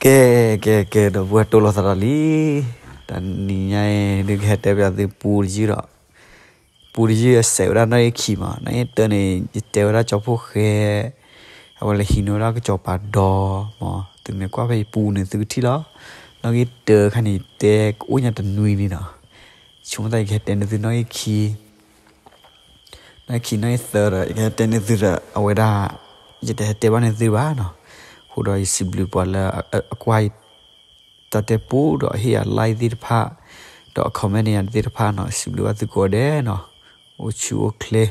ကဲ ကဲ ကဲ ဒီပုၢ်ဝဲၢ် တိၢ်လိာ်သးဒီးလံ. တနံၤညါအံၤ ဒုးကဟဲတဲပၠးသုပူတယုၢ်ဒီး, ပူတယုၢ်အစဲးဝဲဒၣ်နီၣ်ဂံၢ်ခံမး, နီၣ်ဂံၢ်တၢန့ၣ် ယတဲဝဲဒၣ်ကၠီဖှိၣ်ဃဲ အဝဲလဲၤဟံးန့ၢ်ဝဲဒၣ်ကစီၤပၤဒီမး, သုမ့ၢ်ကွၢ်ဖဲယပူန့ၣ် သုကထံၣ်လီၤ. နီၣ်ဂံၢ်တၢခါန့ၣ် ယတဲကအိၣ်ညါတနွံန့ၣ်နီၤ, ဆိကမိၣ်သးယကဟဲတဲန့ၢ်သုနီၣ်ဂံၢ်ခံ နီၣ်ဂံၢ်ခံ နီၣ်ဂံၢ်သၢဒီး ယကဟဲတဲန့ၢ်သုဒီး အဝဲဒၣ် ယတဟဲတဲဘၣ်န့ၢ်သုဘၣ်နီၤ. အဃိဒီးယစံးဘျုးပှၤလၢအကွၢ်ယတၢ်တဲပူဒီးဟ့ၣ်ယၤ like သ့ၣ်တဖၣ်, ဒီးအ comment န့ၢ်ယၤသ့ၣ်တဖၣ်နီၤ, စံးဘျုးဘၣ်သုကိးဂၤဒဲးနီၤ. အိၣ်ဆူၣ်အိၣ်ချ့,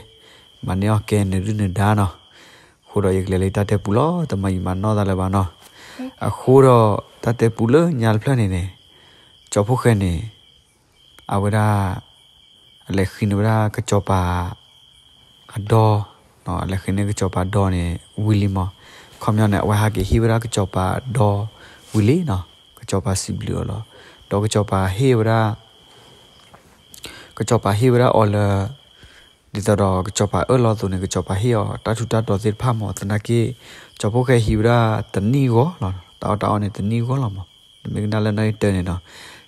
မၤန့ၢ်အီၣ်ကဲနၣ်ဒုၣ်နၣ်ဒါနီၤ. အဃိဒီးယကလဲၤလၢတၢ်တဲပူလီၤ, တမၤယံာ်မၤနီၢ်သးလၢၤဘၣ်နီၤ. အဃိဒီးတၢ်တဲပူလၢညါတဖျၢၣ်န့ၣ်န့ၣ်, ကၠီဖှိၣ်ဃဲန့ၣ် အဝဲဒၣ် အလဲၤဃ့န့ၢ်ဝဲဒၣ်ကစီၤပၤအဒီ, အလဲၤဃ့န့ၢ်ကစီၤပၤဒီန့ၣ် ဝံၤလံမး. ခီပညီန့ၣ် အဝဲဟးက့ၤဟ့ၣ်ဝဲဒၣ်ကစီၤပၤဒီဝံၤလံနီၤ, ကစီၤပၤစံးဘျုးအီၤလီၤ. ဒီးကစီၤပၤဟ့ၣ်ဝဲဒၣ် ကစီၤပၤဟ့ၣ်ဝဲဒၣ်အီၤလၢ ဒ်သိးဒီးကစီၤပၤအၢၣ်လီၤအသိးန့ၣ် ကစီၤပၤဟ့ၣ်အီၤတၢ်ထူးတၢ်တီၤသ့ၣ်တဖၣ်မး. သနာ်က့ ကၠီဖှိၣ်ဃဲဟံးဝဲဒၣ်တနံၣ်ဂီၢ်လီၤ, တၢ်အီၣ်တၢ်အီန့ၣ်တနံၣ်ဂီၢ်လီၤမး. နမ့ၢ်ကနၣ်လၢနီၣ်ဂံၢ်တၢန့ၣ်နီၤ,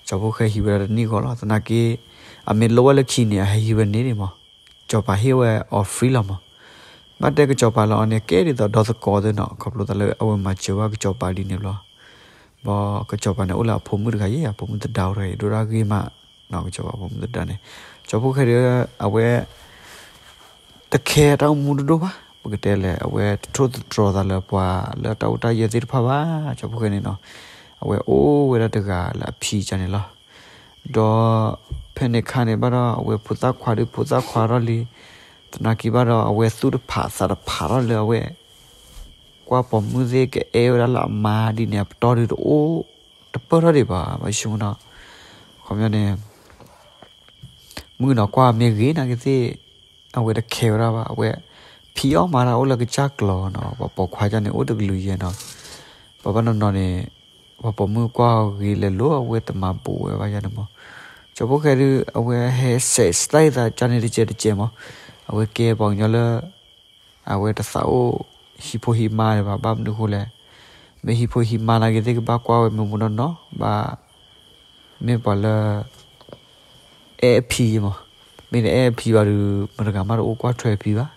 ကၠီဖှိၣ်ဃဲဟံးဝဲဒၣ်တနံၣ်ဂီၢ်လီၤ. သနာ်က့ အမ့ၢ်လိၣ်ဝဲလၢခံန့ၣ် အဟဲဟံးဝဲန့ၣ်န့ၣ်မး, ကစီၤပၤဟ့ၣ်ဝဲအီၤ free လီၤမး. ဘၣ်တဲကစီၤပၤလၢအီၤန့ၣ် ကဲဒ်သိးဒီသကိးသ့ၣ်နီၤ, ခီဖျိသးလၢအဝဲမၤစၢၤဘၣ်ကစီၤပၤဒ်န့ၣ်လီၤ. ဘၣ်ကစီၤပၤန့ၣ် အိၣ်လၢအဖိမုၣ်တဂၤယဲ, အဖိမုၣ်သဒါတဂၤယဲ, ဒိၣ်ဒၣ်ဂ့ၤမး, ကစီၤပၤဖိမုၣ်သဒါန့ၣ်, ကၠီဖှိၣ်ဃဲဒီး အဝဲ တခဲတၢ်အိၣ်မူတဒိၣ်ဘၣ်, ပကတဲလဲၣ်, အဝဲတထိၣ်သတြီၤသးလၢပှၤလၢတၢ်အိၣ်တၢ်ယၢၤသ့ၣ်တဖၣ်ဘၣ်. ကၠီဖှိၣ်ဃဲန့ၣ်နီၤ, အဝဲအိၣ်ဝဲဒၣ်တဂၤလၢအဖံကၢန့ၣ်လီၤ. ဒီးဖဲန့ၣ်အခါန့ၣ်ဘၣ်ဒီး အဝဲဖိသၣ်ခွါဒုး ဖိသၣ်ခွါထီၣ်လံ, သနာ်က့ဘၣ်ဒီး အဝဲသူၣ်တဖးသးတဖးထီၣ်လၢအဝဲ ကွၢ်ပိာ်မုၣ်သ့ၣ်ကအဲၣ်ဝဲဒၣ်လၢအမါဒ်န့ၣ် အပတီၢ်ဒုးတအိၣ်တပၢၢ်ထီၣ်ဒံးဘၣ်, ဘၣ်ဆိကမိၣ်နီၤ. ခီပညီန့ၣ် မုၣ်ကနီၤကွၢ်မ့ၢ်ဂ့ၤနာ်က့သ့ၣ် အဝဲတခဲဝဲဒၣ်ဘၣ်, အဝဲဖံးအီၣ်မၤတၢ်အိၣ်လၢကစၢ်ကျီၤနီၤ, ပှၤပိာ်ခွါကၢန့ၣ် အိၣ်တကလုာ်ယဲနီၤ. ပှၤဘၣ်နီၤနီၤန့ၣ် ပှၤပိာ်မုၣ်ကွၢ်အီၤဂ့ၤလဲၤလိၤ အဝဲတမၤဘူးဝဲဘၣ်ယဲန့ၣ်မး. ကၠီဖှိၣ်ဃဲဒုး အဝဲဟဲစဲးစတၢ်အသးကၢန့ၣ်တကဲးတကဲးမး, အဝဲကဲပှၤကညီလၢ အဝဲတသးအိၣ်ဟံးဖိဟံးမါဒံးဘၣ်, ဘၣ်မနုၤဃိလဲၣ်, မ့ၢ်ဟံးဖိဟံးမါနာ်က့သ့ၣ်ကဘၣ်ကွၢ်ဝဲမ့ၢ်မူနီၢ်နီၢ်, ဘၣ် မ့ၢ်ပှၤလၢ အဲၣ်အဖံမး, မ့ၢ်တအဲၣ်အဖံဘၣ်ဒီး မတၤတဂၤမးတအိၣ်ကွၢ်ထွဲအဖံဘၣ်,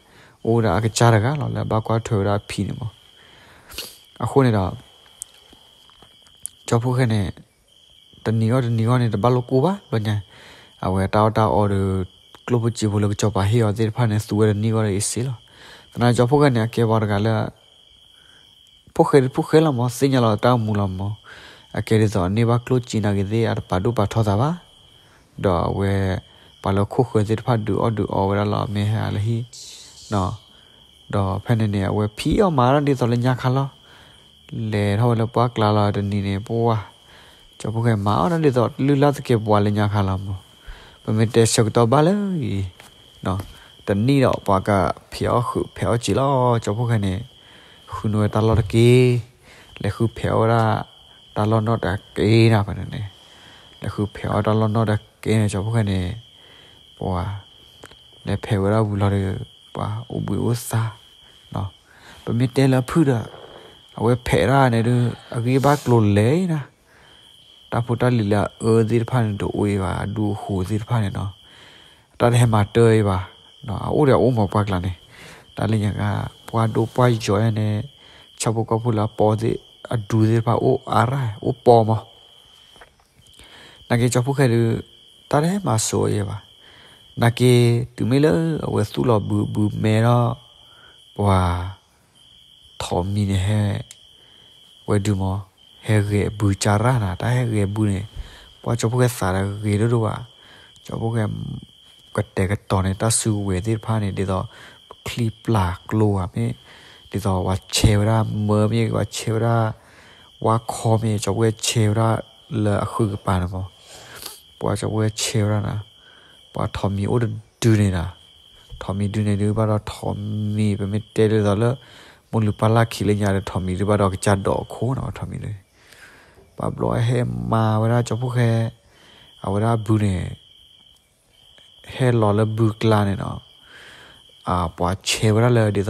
အိၣ်ဝဲဒၣ်အကစၢ်တဂၤလီၤ လၢအဘၣ်ကွၢ်ထွဲဝဲဒၣ်အဖံန့ၣ်မး. အဃိန့ၣ်ဒီး ကၠီဖှိၣ်ဃဲန့ၣ် တနံၤဂီၢ်တနံၤဂီၢ်န့ၣ် တဘၣ်လိာ်ကူၣ်ဘၣ်လီၤညါ, အဝဲတၢ်အီၣ်တၢ်အီဒီး ကျိၣ်ဖိစ့ဖိလၢကစီၤပၤဟ့ၣ်အီၤသ့ၣ်တဖၣ်န့ၣ် သူဝဲတနံၣ်ဂီၢ်ဒီးအ့ၣ်စ့လီၤ. သနာ်က့ကၠီဖှိၣ်ဃဲန့ၣ် အကဲပှၤတဂၤလၢ ဖှိၣ်ဃဲဒုးဖှိၣ်ဃဲလီၤမး, သ့ၣ်ညါလီၤတၢ်အိၣ်မူလီၤမး, အကဲဒ်သိးအန့ၢ်ဘၣ်ကျိၣ်စ့နာ်က့သ့ၣ် အတပာ်ဒိၣ်ပာ်ထီသးဘၣ်, ဒီးအဝဲ ပှၤလၢခိၣ်ဃၢၤသ့ၣ်တဖၣ်ဒုးအီၣ်ဒုးအီဝဲဒၣ်လီၤ မ့ၢ်ဟဲလၢဟံၣ် ဒီးဖဲန့ၣ်န့ၣ် အဝဲဖံးအီၣ်မၤတၢ်ဒ်သိးလၢညါခါလီၤ. လဲၤထီၣ်ဝဲလၢပှၢ်ကျါလီၤတနံၤန့ၣ် ပှၤ ကၠီဖှိၣ်ဃဲမၤအီၣ်တၢ်ဒ်သိးလုၢ်လၢ်သကဲးပဝးလၢညါခါလီၤမး. ပမ့ၢ်တဲဆၢကတီၢ်ဘၣ်လၢအံၤ တနံၣ်ဒီးပှၤကဖံးအီၣ်ဃုာ်ဖံးအီၣ်စ့လီၤ. ကၠီဖှိၣ်ဃဲန့ၣ် ဃုန့ၢ်ဝဲတၢ်လီၢ်တက့ၢ်, လဲၤဃုဖံးအီၣ်ဝဲဒၣ် တၢ်လီၢ်နီၢ်တက့ၢ်ဒၣ်ဖဲန့ၣ်န့ၣ်, လဲၤဃုဖံးအီၣ်တၢ်လီၢ်နီၢ်တက့ၢ်န့ၣ် ကၠီဖှိၣ်ဃဲန့ၣ် ပှၤ လဲၤဖံးဝဲဒၣ်ဝံၤလီၤဒီး ပှၤအိၣ်ဘှံးအိၣ်သါ ပမ့ၢ်တဲလၢအဖုၣ်ဒီး အဝဲဖံးတၢ်န့ၣ်ဒီး အဂံၢ်ဘါကျိၤလဲၤနၤ, တၢ်ဖိတၢ်လံၤလၢအအၢသ့ၣ်တဖၣ်န့ၣ် တအိၣ်အံၤဘၣ်, အဒူအဃိးသ့ၣ်တဖၣ်န့ၣ်နီၤ, တၢ်တဟဲမၤတၢ်အံၤဘၣ်, အအိၣ်ဒီးအအိၣ်မးပှၢ်ကျါန့ၣ်, တၢ်လၢညါက ပှၢ်ဒိၣ်ပှၢ်ယီၤန့ၣ် ဆၣ်ဖိကီၢ်ဖိလၢအပီသ့ၣ် အဒူသ့ၣ်တဖၣ်အိၣ်အါရၢ် အိၣ်ပီမး နာ်က့ကၠီဖှိၣ်ဃဲဒုး တၢ်တဟဲမၤစိးအီၤယဲဘၣ်. နာ်က့ တုၤမ့ၢ်လၢအဝဲသူၣ်လီၤဘုးဘုးမဲထီၣ် ပှၤ ထိးမံၤန့ၣ်ဟဲ ဝဲဒုးမး ဟဲဂဲၤဘုကၢ်ရၢ်နၤ, တၢ်ဟဲဂဲၤဘုန့ၣ် ပှၤကၠီဖှိၣ်ဃဲသးဒီးဂ့ၤဒိၣ်ဒိၣ်ဘၣ်. ကၠီဖှိၣ်ဃဲ ကတဲာ်ကတီၤန့ၣ် တၢ်စုကဝဲၤသ့ၣ်တဖၣ်န့ၣ် ဒ်သိး ချံပျၢ်ကျိဧါမ့ၢ် ဒ်သိးပှၤဆဲးဝဲဒၣ်မၢမ့ၢ် ပှၤဆဲးဝဲဒၣ် ဝါခီမ့ၢ် ကၠီဖှိၣ်ဃဲဆဲးဝဲဒၣ်လၢအဃုကပၤန့ၣ်မး, ပှၤကၠီဖှိၣ်ဃဲဆဲးဝဲဒၣ်နၤ, ပှၤထိးမံၤအိၣ်တဒုန့ၣ်နၤ, ထိးမံၤဒုန့ၣ်ဒုးဘၣ်ဒီးထိးမံၤ ပမ့ၢ်တဲဒ်သိးလၢ မိၢ်လုၢ်ပၢ်လၢ်ခံလၢညါဒီးထိးမံၤဒုးဘၣ်ဒီးကစၢ်ဒိးအခိၣ်နၤ ထိးမံၤဒုန့ၣ်, ပှၤဘျီဟဲမၤဝဲဒၣ်ကၠီဖှိၣ်ဃဲ အဝဲဒၣ်ဘုန့ၣ် ဟဲလီၤလၢဘုကျါန့ၣ်နီၤ, ပှၤဆဲးဝဲဒၣ်လၢဒ်သိးဒီး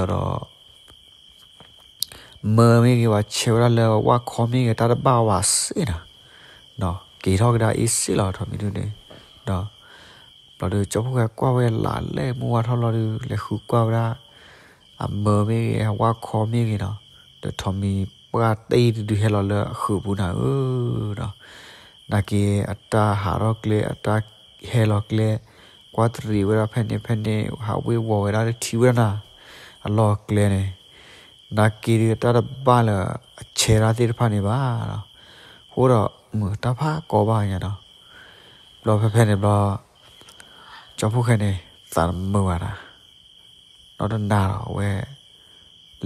မၢမ့ၢ်ဂ့ၤ ပှၤဆဲးဝဲဒၣ်လၢဝၣ်ခီမ့ၢ်ဂ့ၤ တၢ်တဘၣ်ဝဲစ့ၢ်နီၤ, က့ၤထီၣ်ကဒါအ့ၣ်စ့ၢ်လီၤ ထိးမံၤဒုန့ၣ်, ဒီး ဘျီဒီးကၠီဖီၣ်ဃဲကွၢ်ဝဲလၢ်လဲၣ် မုၢ်ဝါထီၣ်လီၤဒီး လဲၤဃုကွၢ်ဝဲဒၣ် အမၢမ့ၢ်ဂ့ၤ အဝၣ်ခီမ့ၢ်ဂ့ၤနီၤ, ဒီးထိးမံၤပှၢ်တၢ်အံၤတဒုဟဲလီၤလၢအဃုာ်ပူၤနၤဧၢဒီး, နာ်က့အတၢ်ဟးထီၣ်ကျဲ အတၢ်ဟဲလီၤကျဲ, ကွၢ်တရံးဝဲဒၣ်ဖဲန့ၣ်ဖဲန့ၣ် ဟးဝ့ၤဝီၤဝဲဒၣ်လၢထံဝဲဒၣ်နၤ, အလီၢ်ကျဲန့ၣ် နာ်က့ဒီးတၢ်တဘၣ်လၢအဆဲးတၢ်သ့ၣ်တဖၣ်န့ၣ်ဘၣ်ဒီး, အဃိဒီးမုာ်တၢ်ဖးကီဘၣ်ညါဒီး, ဘျီဖဲဖဲန့ၣ်ဘျီ ကၠီဖီၣ်ဃဲန့ၣ် သးတမုာ်ဘၣ်နၤ, ဒီးတနၤဒီးအဝဲ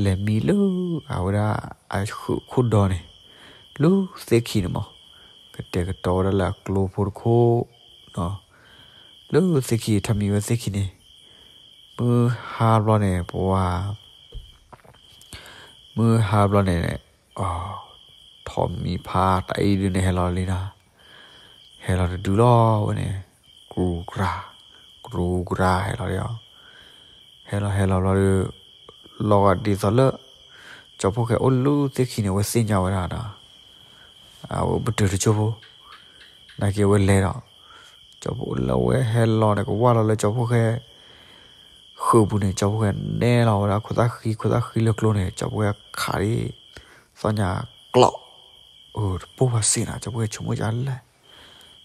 လဲၤမံလၢအဝဲဒၣ်အဃုာ်ခိၣ်ဒီန့ၣ် လၢသ့ၣ်ခံန့ၣ်မး, ကတဲာ်ကတီၤဝဲဒၣ်လၢအကျိဖိတခိၣ်, လၢသ့ၣ်ခံ ထိးမံၤဝဲသ့ၣ်ခံန့ၣ်, မုၢ်ဟါဘျီန့ၣ် ပှၤ မုၢ်ဟါဘျီန့ၣ် ထိးမံၤဖါတၢ်အံၤဒုန့ၣ် ဟဲလီၤလံနၤ, ဟဲလီၤတဒုလီၤဝဲန့ၣ်, ကရူၤကရၤ ကရူၤကရၤဟဲလီၤဒီး, ဟဲလီၤဟဲလီၤဘျီဒီး လီၤဂာ်ဒ်သိးလၢ ကၠီဖီၣ်ဃဲအိၣ်လၢသ့ၣ်ခံန့ၣ် အဝဲသ့ၣ်ညါဝဲဒၣ်ဒီး အဝဲပတုာ်တကၠိဖိ, နာ်က့အဝဲလဲၤဒီး ကၠီဖီၣ်လၢအဝဲဟဲလီၤန့ၣ် ကဝၢ်လီၤလၢကၠီဖီၣ်ဃဲ ဃုာ်ပူၤန့ၣ် ကၠီဖီၣ်ဃဲနဲလီၤဝဲဒၣ် ခိၣ်သၣ်ဃံ ခိၣ်သၣ်ဃံလၢကျိန့ၣ် ကၠီဖီၣ်ဃဲခးဒ် သီၣ်ညါကျီၢ်, တပိၢ်ဘၣ်စ့ၢ်နီၤ ကၠီဖီၣ်ဃဲဆိကမိၣ်ကလဲၣ်,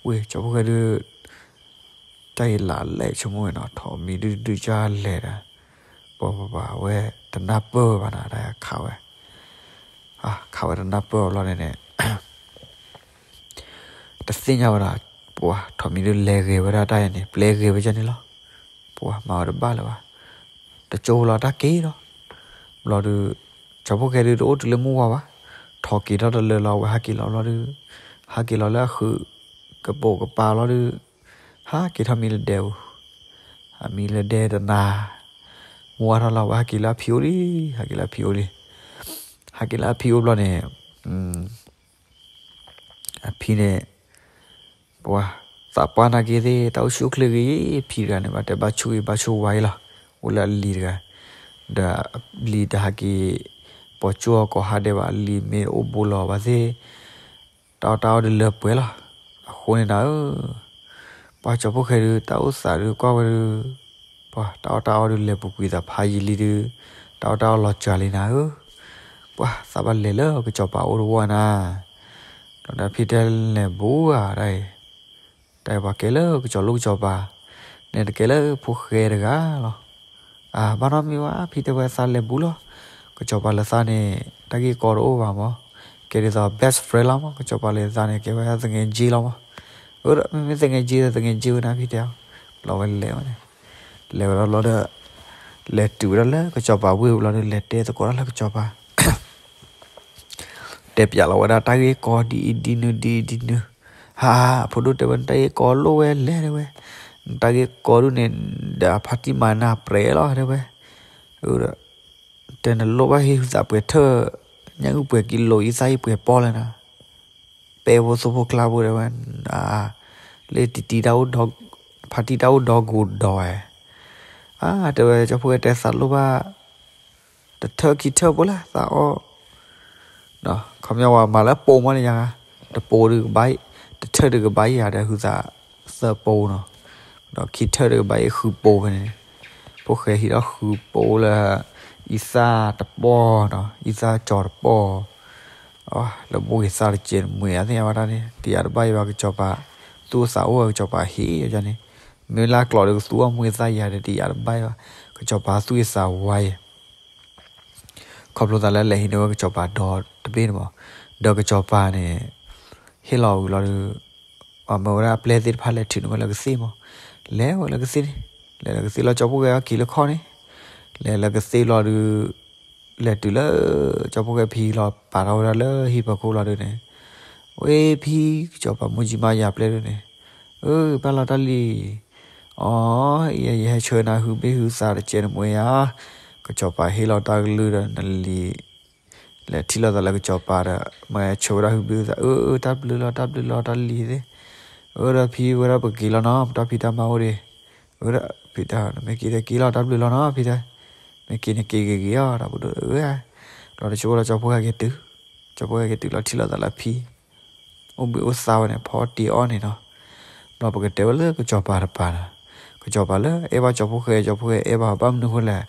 ဝ့ၢ်ကၠီဖီၣ်ဃဲဒုး တၢ်အံၤလၢ်လဲၣ်ဆိကမိၣ်ဝဲနီၤ ထိးမံၤဒုဒုကလဲၤဒီး ပှၤပှၤပှၤအဝဲတနၢ်ပၢၢ်ဝဲဘၣ်နီၤ တၢ်ခးဝဲ, ခးဝဲတနၢ်ပၢၢ်အီၤဘျီန့ၣ်န့ၣ် တသ့ၣ်ညါဝဲဒၣ် ပှၤထိးမံၤဒုလဲၤဂဲၤဝဲဒၣ်တၢ်အံၤန့ၣ် ပျဲဂဲၤဝဲဒၣ်န့ၣ်လီၤ, ပှၤမၤဝဲတဘၣ်လၢၤဘၣ်, တကၠိဖိလီၤတၢ်က့ၤဒီး, ဘျီဒုး ကၠီဖီၣ်ဃဲဒုးတအိၣ်တုၤလၢမုၢ်ဝါဘၣ်, ထိးက့ၤထီၣ်တလၢာ်လီၤ အဝဲဟးက့ၤလီၤဘျီဒုး, ဟးက့ၤလီၤလၢအဃုာ် ကပိာ်ကပၤလီၤဒုး, ဟးက့ၤထီၣ်မံလၢဒဲပူၤ, အမံလၢဒဲတနၤ, မုၢ်ဝါထီၣ်လီၤ အဝဲဟးက့ၤလၢအဖံအိၣ်လံ, ဟးက့ၤလၢအဖံအိၣ်လံ, ဟးက့ၤလၢအဖံအိၣ်ဘျီန့ၣ် အဖံန့ၣ် ပှၤ သးပှၢ်နာ်က့သ့ၣ် တၢ်အိၣ်ဆူၣ်အိၣ်ချ့ဂ့ၤ, ဖံတဂၤန့ၣ် ဘၣ်တဲဘၣ်ဆူၣ်ဂ့ၤ ဘၣ်ဆူၣ်ဝါအံၤလီၤ, အိၣ်လၢအလံၤတဂၤ, ဒီးအလံၤတဟးက့ၤ ပိာ်ကၠိအီၤကိးဟါဒဲးဘၣ် အလံၤမ့ၢ်အိၣ်ဘူးလီၤဘၣ်သ့ၣ် တၢ်အီၣ်တၢ်အီဒုးလၢပှဲၤလီၤ, အဃိန့ၣ်နၤဧၢ, ပှၤကၠီဖီၣ်ဃဲဒုး တၢ်အိၣ်သးဒုးကွၢ်ဝဲဒုး ပှၤတၢ်အီၣ်တၢ်အီဒုးလဲၤပူၤကွံာ်သးဖးယံာ်လံဒုး, တၢ်အီၣ်တၢ်အီလီၤစှၤလံနၤဧၢ, ပှၤသးဘၣ်လဲၤလၢကစီၤပၤအိၣ်တဝီနၤ, ဒီးဖံတဲလဲၤဘူးဧါတၢ်အံၤ, တၢ်အံၤပှၤကဲလၢကစီၤလိၣ်ကစီၤပၤ, နဲတကဲလၢဖိၣ်ဃဲတဂၤလီၤ, အဘၣ်နီတမံၤဘၣ် ဖံတဲဝဲသးလဲၤဘူးလီၤ, ကစီၤပၤလၢသးန့ၣ် တၢ်ဂ့ၢ်ကီတအိၣ်ဘၣ်မး, ကဲဒ်သိး best friend လီၤမး ကစီၤပၤလၢသးန့ၣ် ကဲဝဲသငယ်ချင်းလီၤမး, အၢ မ့မ့ၢ်သငယ်ချင်းဒီးသငယ်ချင်းဝဲနၤဖံတဲအီၤ, ဘျီဝဲလဲၤဝဲန့ၣ်, လဲၤဝဲဒၣ်ဘျီဒီး လဲၤတုၤဝဲဒၣ်လၢကစီၤပၤဝ့ၢ်ဘျီဒီး လဲၤတဲသကိးတၢ်လၢကစီၤပၤ တဲပၠးလီၤဝဲဒၣ်တၢ်ဂ့ၢ်ကီဒ်အံၤဒ်နုၤဒ်အံၤဒ်နုၤ, ဟး ဖိဒိၣ်တဲဝဲ နတၢ်ဂ့ၢ်ကီလိၣ်ဝဲလဲၣ်တဲဝဲ, နတၢ်ဂ့ၢ်ကီဒုးန့ၣ် ဒီးအဖါတံၢ်မၤနၤပြဲးလီၤတဲဝဲ, ဒီး တဲနလိၣ်ဘၣ်ဟ့ၣ်ဟုသးပှဲၤထၢၣ်, ညၣ်အုၣ်ပှဲၤကံလိၤ အံသၣ်အံၤပှဲၤပီၢ်လဲၣ်နၤ, ပဲဖိသိဖိကျါဖိတဲဝဲ, လၢတံၤတံၤတၢ်အိၣ်ဒီး, ဖါတံၢ်တၢ်အိၣ်ဒီဂိၤဒီးဝဲ, အါ တဲဝဲ ကၠီဖီၣ်ဃဲတဲသးလိၣ်ဘၣ် တထၢၣ်ခံထၢၣ်ဖိလၢသးအီၣ်, ခီပညီဝဲမၤလၢပိာ်မးန့ၣ်ယါ, တပိာ်ဒုးကဘၣ်, တထၢၣ်ဒုးကဘၣ်ယါဒီးဟုသးသၢပိာ်နီၤ, ဒီးခံထၢၣ်ဒုးကဘၣ်ဃုပိာ်ဖဲန့ၣ်, ဖိၣ်ဃဲဟံးထီၣ်ဃုပိာ်လၢ အံသၣ်တပီၢ်နီၤ, အံသၣ်ကၠီၤတပီၢ် လၢဘှ့ၣ်သၣ်တကဲးတမှဲၤအသ့ၣ်ညါဘၣ်တၢ်န့ၣ် တယာ်တဘၣ်အံၤဘၣ် ကစီၤပၤ, သူၣ်အိၣ်သးအိၣ်ဝဲ ကစီၤပၤဟ့ၣ်ယါန့ၣ်, မ့ၢ်လၢကျိာ်ဒီးကသူၣ်အိၣ်မှံသၣ်ယါဒီး တယာ်တဘၣ်အံၤဘၣ်, ကစီၤပၤသူၣ်အံၤသးဝါအံၤ, ခီဖျိသးလၢလဲၤဟံးန့ၢ်ဝဲကစီၤပၤဒီတဘ့ၣ်န့ၣ်မး, ဒီးကစီၤပၤန့ၣ် ဟ့ၣ်လီၤဝံၤလီၤဒီး အမၢဝဲဒၣ်အပျဲၢ်သ့ၣ်တဖၣ်လဲၤထုးန့ၢ်ဝဲလၢကသ့ၣ်မး, လဲၤဝဲလၢကသ့ၣ်န့ၣ်, လဲၤလၢကသ့ၣ်လီၤ ကၠီဖီၣ်ဃဲအက့ၤလၢခီၣ်န့ၣ်, လဲၤလၢကသ့ၣ်လီၤဒီး လဲၤတုၤလၢ ကၠီဖီၣ်ဃဲဖံလီၤ ပာ်ထီၣ်ဝဲဒၣ်လၢဟံၣ်ဖီခိၣ်လီၤဒုးန့ၣ်, ဝဲဖံ ကစီၤပၤမူကၠံမါယၤပျဲၢ်ဒုးန့ၣ်, အၢ ဘၣ်လီၤတၢ်လံၤ, အီ ယဟဲဆှၢနၤဟုဘ့ၣ်ဟုသးတကဲးတမှဲၤဧါ, ကစီၤပၤဟ့ၣ်လီၤတၢ်ကလုၢ်ဒီးနလံၤ လဲၤထံၣ်လိာ်သးလၢကစီၤပၤဒီး မၤဆှၢဝဲဒၣ်ဟုဘ့ၣ်ဟုသး အၢ တၢ်ဘျုးလီၤ တၢ်ဘျုးလီၤ တၢ်လံၤသ့ၣ်, အၢ ဒီးဖံဝဲဒၣ်ပက့ၤလီၤနီၤ ပတၢ်ဖံးတၢ်မၤအိၣ်ဒံး, အၢ ဒီးဖံတဲ နမ့ၢ်က့ၤဒီးက့ၤလီၤ တၢ်ဘျုးလီၤနီၤ ဖံတဲ, မ့ၢ်က့ၤန့ၣ်က့ၤဂ့ၤဂ့ၤအီၤ တၢ်ဘျုးဒီး အၢ ဒီးတဆိကမိၣ်လီၤ ကၠီဖီၣ်ဃဲက့ၤတုၤ, ကၠီဖီၣ်ဃဲက့ၤတုၤလီၤ ထံၣ်လိာ်သးလၢအဖံ အိၣ်ဘှံးအိၣ်သါဝဲန့ၣ် ဖီအီၣ်တ့ၤအီၣ်န့ၣ်နီၤ. ဘျီပကတဲဝဲလၢကစီၤပၤတပၤနီၤ, ကစီၤပၤလၢအဲၣ်ဘၣ်ကၠီဖီၣ်ဃဲ, ကၠီဖီၣ်ဃဲအဲၣ်ဘၣ် ဘၣ်မနုၤဃိလဲၣ်,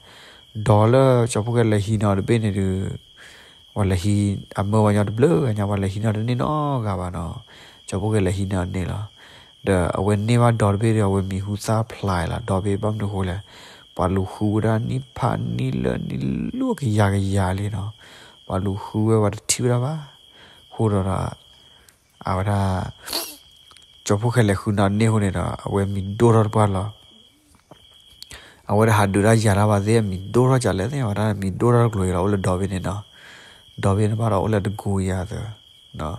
ဒီးလၢကၠီဖီၣ်ဃဲလဲၤဟံးန့ၢ်အီၤတဘ့ၣ်န့ၣ်ဒီး ပှၤလဲၤဟံး အမၢပှၤညီတဘျုးဂၤညါ ပှၤလဲၤဟံးန့ၢ်တန့ၢ်နီတဂၤဘၣ်နီၤ. ကၠီဖီၣ်ဃဲလဲၤဟံးန့ၢ်အီၤန့ၢ်လီၤ. ဒီးအဝဲန့ၢ်ဘၣ်ဒီဘ့ၣ်ဒီး အဝဲမံၤဟူသၣ်ဖျါလီၤ ဒီဘ့ၣ် ဘၣ်မနုၤဃိလဲၣ်, ပှၤလူၤဃုဝဲဒၣ်နံၣ်ဖးနံၣ်လၢနံၣ်လိၣ်ကယၤကယၤလံနီၤ. ပှၤလူၤဃုဝဲ ပှၤတထံၣ်ဝဲဒၣ်ဘၣ်. အဃိဒီး အဝဲဒၣ် ကၠီဖီၣ်ဃဲလဲၤဃုန့ၢ်အီၤန့ၢ်အဃိန့ၣ်ဒီး အဝဲမံၤဒိၣ်ထီၣ်တပှၢ်လီၤ. အဝဲတဟးဒုးတၢ်ယၤတၢ်ဘၣ်သ့ၣ် အမံၤဒိၣ်ထီၣ်ကလဲၣ်သ့ၣ် ဝဲဒၣ်မံၤဒိၣ်ထီၣ်တကျိၤအံၤလီၤ အိၣ်လၢဒီဘ့ၣ်န့ၣ်နီၤ. ဒီဘ့ၣ်န့ၣ်ဘၣ်ဒီးအိၣ်လၢတကိယၤသၢ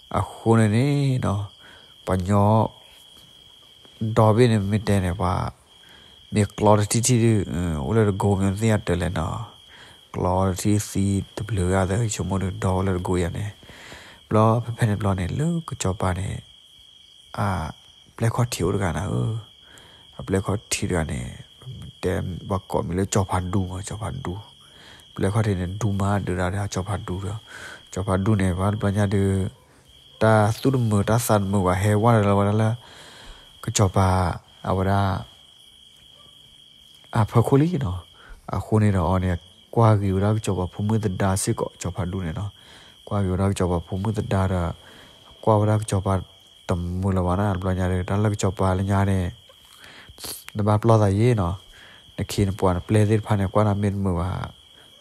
အဃိန့ၣ်န့ၣ်နီၤ ပှၤညီ ဒီဘ့ၣ်န့ၣ်မ့ၢ်တဲန့ၣ် ပှၤ မ့ၢ်ကျီတထံၣ်ထံၣ်ဒုး အိၣ်လၢတကိမ့ၢ်သ့ၣ်ညါတၢ်လဲၣ်နီၤ. ကျီတထံၣ်သံတဘျုးဂၤသၢ ဆိကမိၣ်ဒုးဒီအိၣ်လၢတကိယၤန့ၣ်. ဘျီဖဲဖဲန့ၣ်ဘျီန့ၣ် လၢကစီၤပၤန့ၣ် အပျဲၢ်ခီၣ်ထံးအိၣ်တဂၤနၤဧၢ. အပျဲၢ်ခီၣ်ထံးတဂၤန့ၣ် တဲပှၤကိးမံၤလၢကၠီၤဖးဒူမး ကၠီၤဖးဒူ. ပျဲၢ်ခီၣ်ထံးန့ၣ် ဒူမးဒုးဒၣ်ဒီးကၠီၤဖးဒူဒီး ကၠီၤဖးဒူန့ၣ် ဘၣ်တဘျီညါဒုး တၢ်သူၣ်တမုာ်တၢ်သးတမုာ်ဘၣ် ဟဲဝဲဒီးလၢဝဲဒၣ်လၢ ကစီၤပၤ အဝဲဒၣ် အဖီခိၣ်လံနီၤ. အဃိန့ၣ်ဒီးအီၤန့ၣ် ကွၢ်ဂ့ၤဝဲဒၣ်ကစီၤပၤဖိမုၣ်သဒါစ့ၢ်ကီး ကၠီၤဖးဒူန့ၣ်နီၤ. ကွၢ်ဂ့ၤဝဲဒၣ်ကစီၤပၤဖိမုၣ်သဒါဒီး ကွၢ်ဝဲဒၣ်ကစီၤပၤတမုာ်လၢၤဘၣ်နီၤ တဘျီညါဒီး တၢ်လၢကစီၤပၤလၢညါန့ၣ် နဘၣ်ပျီၢ်သးယ့နီၤ. နခ့နပှၤနပျဲၢ်သ့ၣ်တဖၣ်န့ၣ် ကွၢ်နၤမ့ၢ်တမုာ်ဘၣ်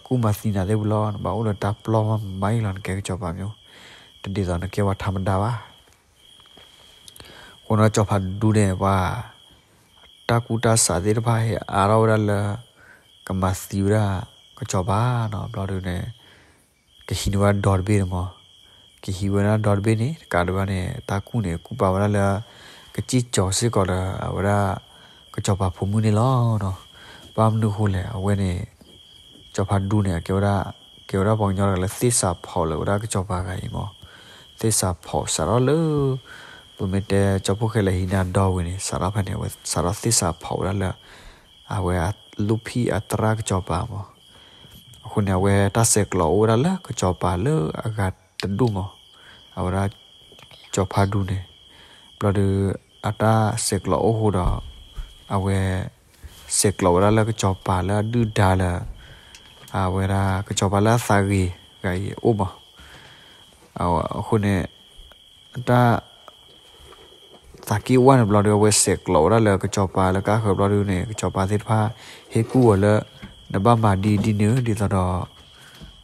ကူၣ်မၤသံနၤသ့ၣ်ဝံၤလီၤ နဘၣ်အိၣ်လၢတၢ်ပျီၢ်မးမးအံၤလီၤ နကဲကစီၤပၤမၠိ တဒ်သိးနကဲပှၤထးမဒါဘၣ်. အဃိန့ၣ်ကၠီၤဖးဒူန့ၣ် ပှၤ တၢ်ကူၣ်တၢ်ဆးသ့ၣ်တဖၣ်ဟဲအါထီၣ်ဝဲဒၣ်လၢ ကမၤသံဝဲဒၣ် ကစီၤပၤနီၤ ဘျီဒုန့ၣ် ကဟံးန့ၢ်ဝဲဒၣ်ဒီတဘ့ၣ်န့ၣ်မး ကဟံးဝဲဒၣ်ဒီတဘ့ၣ်န့ၣ် တကးဒံးဘၣ်န့ၣ် တၢ်ကူၣ်န့ၣ် ကူၣ်ပာ်ဝဲဒၣ်လၢ ကစံၣ်ကၠီၤစ့ၢ်ကီးဒီး အဝဲဒၣ် ကစီၤပၤဖိမုၣ်န့ၣ်လီၤ. ဘၣ်မနုၤအဃိလဲၣ် အဝဲန့ၣ် ကၠီၤဖးဒူန့ၣ် ကဲဝဲဒၣ် ကဲဝဲဒၣ်ပှၤကညီတဂၤလၢသ့ၣ်စးဖီၣ်လၢဝဲဒၣ်ကစီၤပၤဂၤအံၤမး သ့ၣ်စးဖီၣ်စးထီၣ်လၢ ပမ့ၢ်တဲကၠီဖီၣ်ဃဲလဲၤဟံးန့ၢ်အဒီဝံၤန့ၣ် စးထီၣ်ဖဲန့ၣ် အဝဲစးထီၣ်သ့ၣ်စးဖီၣ်ဝဲဒၣ်လၢ အဝဲအလူၢ်ဖံးအသရၣ်ကစီၤပၤမး အဃိန့ၣ် အဝဲတၢ်ဆဲးကျိးအိၣ်ဝဲဒၣ်လၢကစီၤပၤလၢအဂၤတဒူၣ်မး အဝဲဒၣ် ကၠီၤဖးဒူန့ၣ် ဘျီဒီး အတၢ်ဆဲးကျိးအိၣ်ဃိဒီး အဝဲ ဆဲးကျိးဝဲဒၣ်လၢကစီၤပၤလၢအဒုၣ်ဒါလၢ အဝဲဒၣ်ကစီၤပၤလၢအသးဂ့ၤဂၤအံၤအိၣ်မး အဃိန့ၣ် တၢ် သးက့ၢ်ဝါန့ၣ်ဘျီဒီး အဝဲဆဲးကျိးဝဲဒၣ်လၢကစီၤပၤလၢကါဃၢၤဘျီဒုန့ၣ် ကစီၤပၤသ့ၣ်တဖၣ် ဟ့ၣ်ကူၣ်အီၤလၢ နဘၣ်မၤဒ်ဒ်န့ၣ် ဒ်သိးဒီး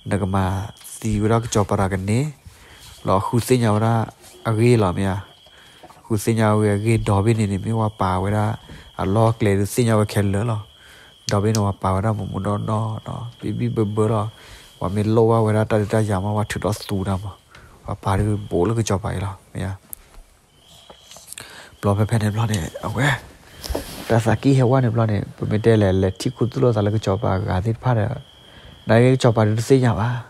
နကမၤသံဝဲဒၣ်ကစီၤပၤတၢ်ကန့ၢ် ဘျီဃုသ့ၣ်ညါဝဲဒၣ်အဂ့ၢ်လီၤမ့ၢ်ဧါ ဃုသ့ၣ်ညါဝဲအဂ့ၢ်ဒီဘ့ၣ်န့ၣ်န့ၣ် မ့ၢ်ဝဲပာ်ဝဲဒၣ် အလီၢ်အကျဲဒုးသ့ၣ်ညါဝဲခဲလၢာ်လီၤ. ဒီဘ့ၣ်န့ၣ် ပှၤပာ်ဝဲဒၣ်မိၢ်မိၢ်နီၢ်နီၢ်ဒီး ဘံၣ်ဘံၣ်ဘၢဘၢလီၤ. ပှၤမ့ၢ်လိၣ်ဘၣ်ဝဲဒၣ်တၢ်ဒုးတၢ်ယၤမး ပှၤထုးထီၣ်သူတၢ်မး ပှၤပာ်ဒုးဘူးလၢကစီၤပၤအံၤလီၤမ့ၢ်ဧါ ဘျီဖဲဖဲန့ၣ်ဘျီန့ၣ် အဝဲ တၢ်သးကံၢ်ဟဲဝါန့ၣ်ဘျီန့ၣ် ပမ့ၢ်တဲလဲၣ် လဲၤထံၣ်ခူသူၣ်လိာ်သးလၢကစီၤပၤအဂၤသ့ၣ်တဖၣ်ဒီး နာ်က့ကစီၤပၤဒုးတသ့ၣ်ညါဘၣ်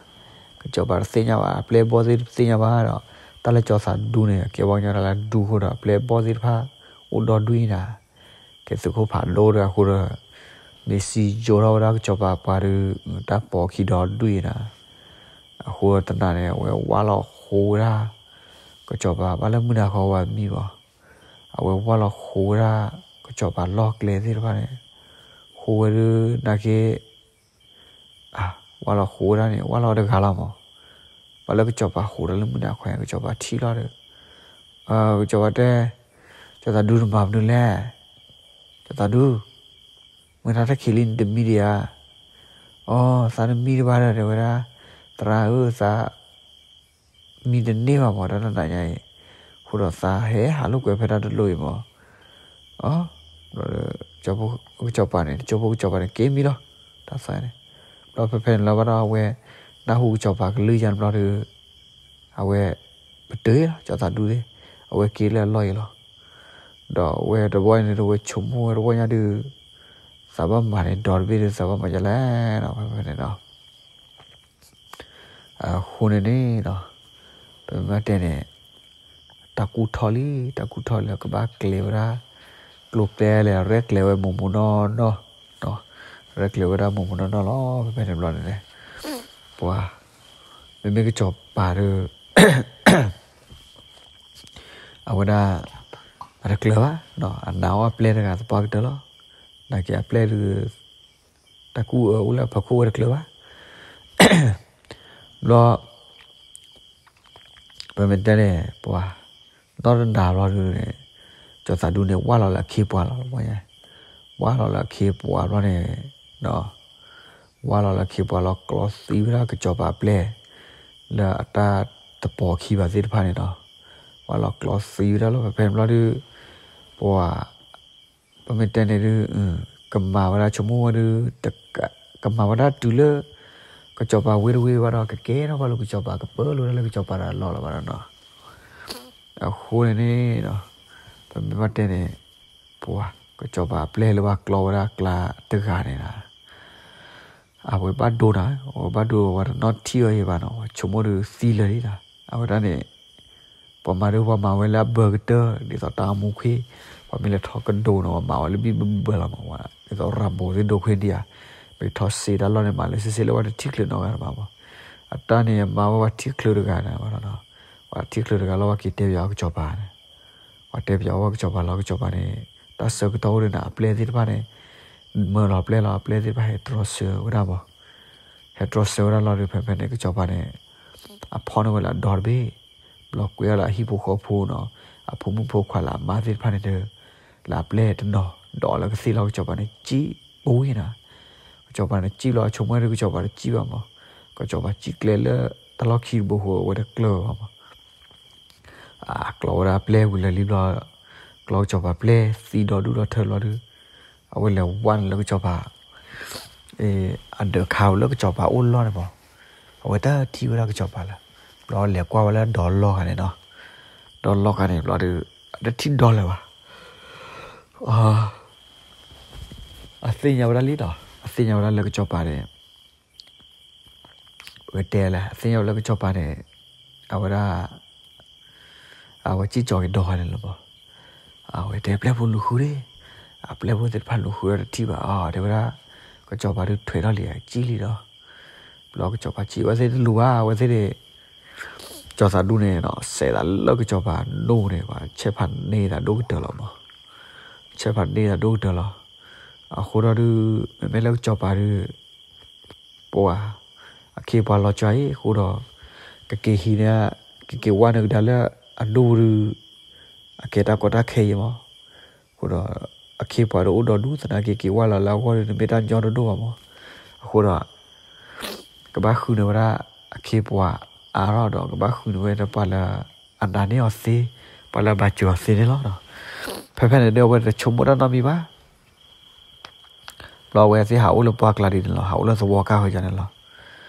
ကစီၤပၤတသ့ၣ်ညါဘၣ် အပျဲၢ်အဘီၣ်သ့ၣ်တသ့ၣ်ညါဘၣ်ဒီး တၢ်လၢကၠီၤသးဒူန့ၣ် ကဲပှၤကညီတၢ်လၢဒူအဃိဒီး အပျဲၢ်အဘီၣ်သ့ၣ်တဖၣ် အိၣ်ဒီဒူၣ်အံၤနၤ ကဲသုးခိၣ်ဖးဒိၣ်ဒီးအဃိဒီး မ့ၢ်စံယိၤထီၣ်ဝဲဒၣ်ကစီၤပၤပှၤဒီး တၢ်ပိာ်ခံဒီဒူၣ်အံၤနၤ အဃိတနၤန့ၣ် အဝဲဝၢ်လီၤဃိဝဲဒၣ် ကစီၤပၤဘၣ်လၢမုၢ်နၤခီဝဲမံၤဘၣ် အဝဲဝၢ်လီၤဃိဝဲဒၣ် ကစီၤပၤလီၢ်ကျဲသ့ၣ်တဖၣ်န့ၣ် ဃိဝဲဒၣ်နာ်က့ ဝၢ်လီၤဃိဝဲဒၣ်န့ၣ် ဝၢ်လီၤတဂၤလီၤမး ပှၤလၢကစီၤပၤဃိဒီးလၢမုၢ်နၤခီ ကစီၤပၤထံၣ်လီၤဒီး ကစီၤပၤတဲ ကၠီၤသးဒူနမၤမနုၤလဲၣ် ကၠီၤသးဒူ မ့ၢ်တၢ်တၢ်ခံးလံနတမံဒံးဧါ အိ သးတမံတဘၣ်ဒီး တဲဝဲဒၣ် သရၣ်ဧၢ သး မံတန့ၢ်ဘၣ်မး တၢ်တနၤညါအံၤ အဃိဒီးသးဟဲဟးလိာ်ကွဲဖဲတၢ်တလိၣ်အံၤမး ကစီၤပၤန့ၣ် ကၠိဖိကစီၤပၤန့ၣ် က့ၤမံလီၤ တၢ်သးန့ၣ် ဘျီဖဲဖဲန့ၣ်လီၤဘၣ်ဒီးအဝဲ နၢ်ဟူကစီၤပၤကလုၢ်ယါန့ၣ်ဘျီဒီး အဝဲ ပတုာ်လီၤ ကၠီၤသးဒူသ့ၣ် အဝဲက့ၤလၢအလီၢ်အံၤလီၤ ဒီးအဝဲတဝီန့ၣ် အဝဲဆိကမိၣ်ဝဲတဝီညါဒီး သးဘၣ်မၤန့ၣ် ဒီတဘ့ၣ်ဒီး သးဘၣ်မၤဒ်လဲၣ်နီၤ ဖဲဖဲန့ၣ်နီၤ အဃိန့ၣ်န့ၣ်နီၤ ပမ့ၢ်တဲန့ၣ် တၢ်ကူၣ်ထီၣ်လံ တၢ်ကူၣ်ထီၣ်လံ ကဘၣ်ကျဲၤဝဲဒၣ် ကျိၤကျဲလဲၣ် ရဲၣ်ကျဲၤဝဲမိၢ်မိၢ်နီၢ်နီၢ် ရဲၣ်ကျဲၤဝဲဒၣ်မိၢ်မိၢ်နီၢ်နီၢ်လီၤ ဖဲဖဲန့ၣ်ဘျီန့ၣ်န့ၣ် ပှၤ, မ့မ့ၢ်ကစီၤပၤဒီး အဝဲဒၣ် အတကျၢၤဘၣ်, အနာ်အီၣ်အပျဲၢ်တဂၤသပှၢ်ကတၢၢ်လီၤ. နာ်က့အပျဲၢ်ဒီး တၢ်ကူၣ်အၢအိၣ်လၢအဖီခိၣ်ဝဲတကျၢၤဘၣ်. ဘျီ ပမ့ၢ်တဲန့ၣ် ပှၤ နီၢ်တနၤဘျီဒုန့ၣ် ကၠီၤသးဒူန့ၣ် ဝၢ်လီၤလၢအခ့ပှၤလီၤ. ဝၢ်လီၤလၢအခ့ပှၤဘျီန့ၣ် ဝၢ်လီၤလၢအခ့ပှၤလီၤကျီသံဝဲဒၣ်ကစီၤပၤအပျဲၢ် လၢအတၢ်တပိာ်ခံဘၣ်သ့ၣ်တဖၣ်န့ၣ်နီၤ. ဝၢ်လီၤကျီသံဝဲဒၣ်လီၤ. ဖဲဖဲန့ၣ်ဘျီဒု ပှၤ ပမ့ၢ်တဲန့ၣ်ဒု ကမၤဝဲဒၣ်ဆိကမိၣ်ဝဲဒု ကမၤဝဲဒၣ်တုၤလၢ ကစီၤပၤဝ့တဝ့ဘၣ်ဒီး ကကဲထီၣ်ဘၣ်လၢကစီၤပၤ ကပၢလီၤဝဲဒၣ်လၢကစီၤပၤဒီးအလီၢ်လီၤဘၣ်ဒီးနီၤ. အဃိန့ၣ်န့ၣ် ပမ့ၢ်ဘၣ်တဲန့ၣ် ပှၤ ကစီၤပၤအပျဲၢ်လၢပှၤကျီဝဲဒၣ်အကျါတဂၤန့ၣ် အဝဲဘၣ်ဒိနၤ, အဝဲဘၣ်ဒိဝဲတနီၣ်ထံၣ်အီၤယံၤဘၣ်နီၤ, ဆိကမိၣ်ဒုသံလၢာ်လံနီၤ. အဝဲဒၣ်န့ၣ် ပှၤမၤဒုပှၤမၤဝဲလၢအဘၢကတၢၢ် ဒ်သိးတၢ်အိၣ်မူခွံ, ပှၤမ့ၢ်လဲၤထီၣ်ကဒိးနီၤ ပှၤမၤဝဲလၢဘံၣ်ဘံၣ်ဘၢဘၢလီၤမး, ဒ်သိးရၤဘိသ့ၣ်ဒိခွံဒံးဧါ, မ့ၢ်ထီၣ်စ့တၢ်လီၢ်န့ၣ် မၤလၢစ့စ့လၢပှၤတထံၣ်ချုးနီတဂၤဘၣ်မး. အတၢ်န့ၣ်မၤဝဲပှၤထံၣ်ချုးတဂၤန့ၣ်ဘၣ်နီၤ, ပှၤထံၣ်ချုးတဂၤလီၤ ပှၤက့ၤတဲပယီၤအကစီၤပၤန့ၣ် ပှၤတဲပယီၤအီၤကစီၤပၤလီၤ. ကစီၤပၤန့ၣ် တၢ်ဆၢကတီၢ်အိၣ်ဒံးန့ၣ် အပျဲၢ်သ့ၣ်တဖၣ်န့ၣ် မၢလီၤပျဲၢ်လီၤ, အပျဲၢ်သ့ၣ်တဖၣ်ဟဲတြီဆၢဝဲဒၣ်မး, ဟဲတြီဆၢဝဲဒၣ်လီၤဒီး ဖဲဖဲန့ၣ် ကစီၤပၤန့ၣ် အဖီၣ်န့ၢ်ဝဲလၢအဒီတဘ့ၣ်, ဘျီကွဲးအီၤလၢအဟံၣ်ဖိဃီဖိနီၤ, အဖိမုၣ်ဖိခွါလၢအမါသ့ၣ်တဖၣ်န့ၣ်ဒီး လၢအပျဲၢ်တနီၤ ဒီးလၢကသ့ၣ်လီၤ. ကစီၤပၤန့ၣ်စံၣ်ပူၤဝံၤနီၤ, ကစီၤပၤန့ၣ်စံၣ်လီၤ အဆိကမိၣ်ဒီး ကစီၤပၤတစံၣ်ဘၣ်မး, ကစီၤပၤစံၣ်ကျဲလၢတၢ်လီၢ်ခံတဘိဃိ အဝဲတကျၢၤဘၣ်မး အကျီဝဲဒၣ်အပျဲၢ်ဝံၤလၢာ်လံဘျီ, ကျီကစီၤပၤပျဲၢ်သံဒီဒူၣ်ဒီထၢဘျီဒီး အဝဲလဲၤဝဲနုာ်လၢကစီၤပၤ အဒၢးခါဝဲလၢကစီၤပၤအိၣ်လီၢ်န့ၣ်မး, အဝဲတထံၣ်ဝဲဒၣ်ကစီၤပၤလၢၤ, ဘျီလဲၤကွၢ်ဝဲလၢဒီလီၢ်ဂၤန့ၣ်နီၤ, ဒီလီၢ်ဂၤန့ၣ်ဘျီဒီး အတထံၣ်ဒီလၢၤဘၣ် အသ့ၣ်ညါဝဲဒၣ်လံနီၤ, အသ့ၣ်ညါဝဲဒၣ်လၢကစီၤပၤန့ၣ် ပကတဲလဲၣ် အသ့ၣ်ညါဝဲလၢကစီၤပၤန့ၣ် အဝဲဒၣ် အဝဲစံၣ်ကၠီၤက့ၤဒီဂၤန့ၣ်လီၤမး, အဝဲတဲပျဲၢ်ဖိလူၤဃုန့ၣ်, အပျဲၢ်ဖိသ့ၣ်တဖၣ်လူၤဃုဒီးတထံၣ်ဘၣ်အီၤ တဲဝဲဒၣ်, ကစီၤပၤဒုးထွဲထီၣ်လံ စံၣ်လံဒီး, ဘျီကစီၤပၤစံၣ်ဝဲသ့ၣ်တလူၤဘၣ် အဝဲသ့ၣ်န့ၣ်, ကၠီၤသးဒူန့ၣ်နီၤ စဲးသးလၢကစီၤပၤနိၣ်န့ၣ် ဆဲးဖးန့ၢ်သးဒိၣ်ကတၢၢ်လီၤမး, ဆဲးဖးန့ၢ်သးဒိၣ်ကတၢၢ်လီၤ. အဃိဒီးဒုး မ့မ့ၢ်လၢကစီၤပၤဒုး ပှၤ အခ့ပှၤလီၤကၠီၤအံၤအဃိဒီး ကက့ၤဟံးန့ၢ် ကက့ၤဝဲနုာ်ကဒါလၢအဒိၣ်ဒုး အကဲတၢ်ကီတၢ်ခဲအံၤမး, အဃိဒီး အခ့ပှၤဒုးအိၣ်ဒီးဒူသနာ်က့ က့ၤဝဲလီၤလၢအဂီၢ်ဒုး နမ့ၢ်တၢ်ညီတဒိၣ်ဘၣ်မး, အဃိဒီး ကဘၣ်ဃုန့ၢ်ဝဲဒၣ် အခ့ပှၤအါထီၣ်ဒီး ကဘၣ်ဃုန့ၢ်ဝဲဒၣ်ပှၤလၢအနာ်န့ၢ်အီၤသ့, ပှၤလၢအဘၣ်စၢၤအီၤသ့န့ၣ်လီၤ. ဖဲဖဲန့ၣ်ဒီး အဝဲတဆိကမိၣ်တၢ်နီတမံၤဘၣ် ဘျီအဝဲသ့ၣ်ဟးအိၣ်လၢပှၢ်ကျါဒ်န့ၣ်လီၤ, ဟးအိၣ်လၢသဝီကါဃီယၤန့ၣ်လီၤ.